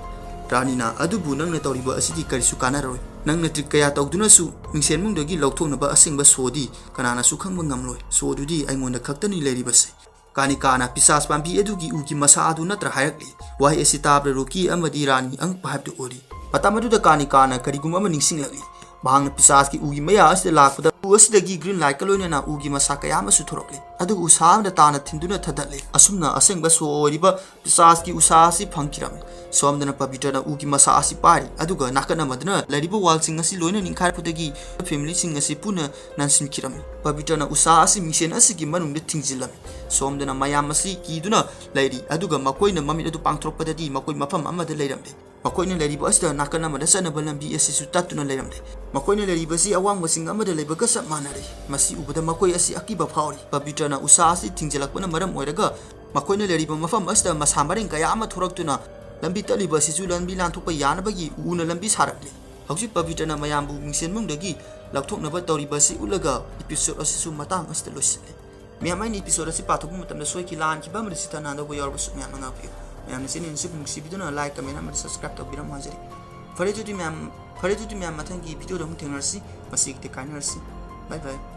ꯔꯥꯅꯤꯅ, "ꯑꯗꯨꯕꯨ ꯅꯪꯅ ꯇꯧꯔꯤꯕ ꯑꯁꯤꯗꯤ ꯀꯔꯤꯁꯨ ꯀꯥꯟꯅꯔꯣꯏ꯫ ꯅꯪꯅ ꯇ꯭ꯔꯤꯛ ꯀꯌꯥ ꯇꯧꯗꯨꯅꯁꯨ ꯃꯤꯡꯁꯦꯟ ꯃꯅꯨꯡꯗꯒꯤ ꯂꯧꯊꯣꯛꯅꯕ ꯑꯁꯦꯡꯕ ꯁꯣꯗꯤ ꯀꯅꯥꯅꯁꯨ ꯈꯪꯕ ꯉꯝꯂꯣꯏ꯫ ꯁꯣꯗꯨꯗꯤ ꯑꯩꯉꯣꯟꯗ ꯈꯛꯇꯅꯤ ꯂꯩꯔꯤꯕꯁꯦ"꯫ ꯀꯥꯅꯤꯀꯥꯅ, "ꯄꯤꯁꯥꯁ ꯄꯥꯝꯕꯤ ꯑꯗꯨꯒꯤ ꯎꯒꯤ ꯃꯁꯥ ꯑꯗꯨ ꯅꯠꯇ꯭ꯔꯥ?" ꯍꯥꯏꯔꯛꯂꯤ꯫ ꯋꯥꯍꯩ ꯑꯁꯤ ꯇꯥꯕꯗ ꯔꯣꯀꯤ ꯑꯃꯗꯤ ꯔꯥꯅꯤ ꯑꯉꯛꯄ ꯍꯥꯏꯕꯗꯨ ꯑꯣꯏꯔꯤ꯫ ꯃꯇꯝ ꯑꯗꯨꯗ ꯀꯥꯅꯤꯀꯥꯅ ꯀꯔꯤꯒꯨꯝꯕ ꯑꯃ ꯅꯤꯡꯁꯤꯡꯂꯛꯂꯤ꯫ ꯃꯍꯥꯛꯅ ꯄꯤꯁꯥꯁꯀꯤ ꯎꯒꯤ ꯃꯌꯥ ꯑꯁꯤꯗ ꯂꯥꯛꯄꯗ ꯎ ꯑꯁꯤꯗꯒꯤ ꯒ꯭ꯔꯤꯟ ꯂꯥꯏꯠꯀ ꯂꯣꯏꯅꯅ ꯎꯒꯤ ꯃꯁꯥ ꯀꯌꯥ ꯑꯃꯁꯨ ꯊꯣꯔꯛꯂꯤ꯫ ꯑꯗꯨꯒ ꯎꯁꯥ ꯑꯃꯗ ꯇꯥꯅ ꯊꯤꯟꯗꯨꯅ ꯊꯥꯗꯠꯂꯤ꯫ ꯑꯁꯨꯝꯅ ꯑꯁꯦꯡꯕ ꯁꯣ ꯑꯣꯏꯔꯤꯕ ꯄꯤꯁꯥꯁꯀꯤ ꯎꯁꯥ ꯑꯁꯤ ꯐꯪꯈꯤꯔꯝꯃꯤ꯫ ꯁꯣꯝꯗꯅ ꯄꯕꯤꯇ꯭ꯔꯅ ꯎꯒꯤ ꯃꯁꯥ ꯑꯁꯤ ꯄꯥꯏꯔꯤ, ꯑꯗꯨꯒ ꯅꯥꯀꯟ ꯑꯃꯗꯅ ꯂꯩꯔꯤꯕ ꯋꯥꯜꯁꯤꯡ ꯑꯁꯤ ꯂꯣꯏꯅ ꯅꯤꯡꯈꯥꯏꯔꯛꯄꯗꯒꯤ ꯐꯦꯃꯤꯂꯤꯁꯤꯡ ꯑꯁꯤ ꯄꯨꯟꯅ ꯅꯥꯟꯁꯤꯟꯈꯤꯔꯝꯃꯤ꯫ ꯄꯕꯤꯇ꯭ꯔꯅ ꯎꯁꯥ ꯑꯁꯤ ꯃꯤꯡꯁꯦꯟ ꯑꯁꯤꯒꯤ ꯃꯅꯨꯡꯗ ꯊꯤꯡꯖꯤꯜꯂꯝꯃꯤ꯫ ꯁꯣꯝꯗꯅ ꯃꯌꯥꯝ ꯑꯁꯤ ꯀꯤꯗꯨꯅ ꯂꯩꯔꯤ, ꯑꯗꯨꯒ ꯃꯈꯣꯏꯅ ꯃꯃꯤꯠ ꯑꯗꯨ ꯄꯥꯡꯊꯣꯔꯛꯄꯗꯗꯤ ꯃꯈꯣꯏ ꯃꯐꯝ ꯑꯃꯗ ꯂꯩꯔꯝꯂꯦ꯫ ꯃꯈꯣꯏꯅ ꯂꯩꯔꯤꯕ ꯑꯁꯤꯗ ꯅꯥꯀꯟ ꯑꯃꯗ ꯆꯠꯅꯕ ꯂꯝꯕꯤ ꯑꯁꯤꯁꯨ ꯇꯠꯇꯨꯅ ꯂꯩꯔꯝꯂꯦ꯫ ꯃꯈꯣꯏꯅ ꯂꯩꯔꯤꯕꯁꯤ ꯑꯋꯥꯡꯕ ꯆꯤꯡ ꯑꯃꯗ ꯂꯩꯕꯒ ꯆꯞ ꯃꯥꯟꯅꯔꯦ꯫ ꯃꯁꯤ ꯎꯕꯗ ꯃꯈꯣꯏ ꯑꯁꯤ ꯑꯀꯤꯕ ꯐꯥꯎꯔꯤ꯫ ꯄꯕꯤꯇ꯭ꯔꯅ ꯎꯁꯥ ꯑꯁꯤ ꯊꯤꯡꯖꯤꯜꯂꯛꯄꯅ ꯃꯔꯝ ꯑꯣꯏꯔꯒ ꯃꯈꯣꯏꯅ ꯂꯩꯔꯤꯕ ꯃꯐꯝ ꯑꯁꯤꯗ ꯃꯁꯥ ꯃꯔꯦꯡ ꯀꯌꯥ ꯑꯃ ꯊꯣꯔꯛꯇꯨꯅ ꯂꯝꯕꯤ ꯇꯠꯂꯤꯕ ꯑꯁꯤꯁꯨ ꯂꯝꯕꯤ ꯂꯥꯟꯊꯣꯛꯄ ꯌꯥꯅꯕꯒꯤ ꯎꯅ ꯂꯝꯕꯤ ꯁꯥꯔꯛꯂꯤ꯫ ꯍꯧꯖꯤꯛ ꯄꯕꯤꯇ꯭ꯔꯅ ꯃꯌꯥꯝꯕꯨ ꯃꯤꯡꯁꯦꯟ ꯃꯅꯨꯡꯗꯒꯤ ꯂꯧꯊꯣꯛꯅꯕ ꯇꯧꯔꯤꯕ ꯑꯁꯤ ꯎꯠꯂꯒ episode ꯑꯁꯤꯁꯨ ꯃꯇꯥꯡ ꯑꯁꯤꯗ ꯂꯣꯏꯁꯤꯜꯂꯦ꯫ ꯃꯌꯥꯝ, ꯑꯩꯅ episode ꯑꯁꯤ ꯄꯥꯊꯣꯛꯄ ꯃꯇꯝꯗ ꯁꯣꯏꯈꯤ ꯂꯥꯟꯈꯤꯕ ꯑꯃꯗꯤ ꯁꯤꯊ ꯅꯥꯟꯗꯧꯕ ꯌꯥꯎꯔꯕꯁꯨ ꯃꯌꯥꯝꯅ ꯉꯥꯛꯄꯤꯌꯨ꯫ ꯃꯌꯥꯝꯅ channel ꯑꯁꯤꯕꯨ ꯅꯨꯡꯁꯤꯕꯤꯗꯨꯅ like, comment ꯑꯃꯗꯤ subscribe ꯇꯧꯕꯤꯔꯝꯃꯨ ꯍꯥꯏꯖꯔꯤ꯫ ꯐꯔꯦ ꯑꯗꯨꯗꯤ ꯃꯌꯥꯝ, ꯐꯔꯦ ꯑꯗꯨꯗꯤ ꯃꯌꯥꯝ ꯃꯊꯪꯒꯤ video ꯗ ꯑꯃꯨꯛ ꯊꯦꯡꯅꯔꯁꯤ꯫ ꯉꯁꯤꯒꯤꯗꯤ ꯀꯥꯏꯅꯔꯁꯤ꯫ Bye bye꯫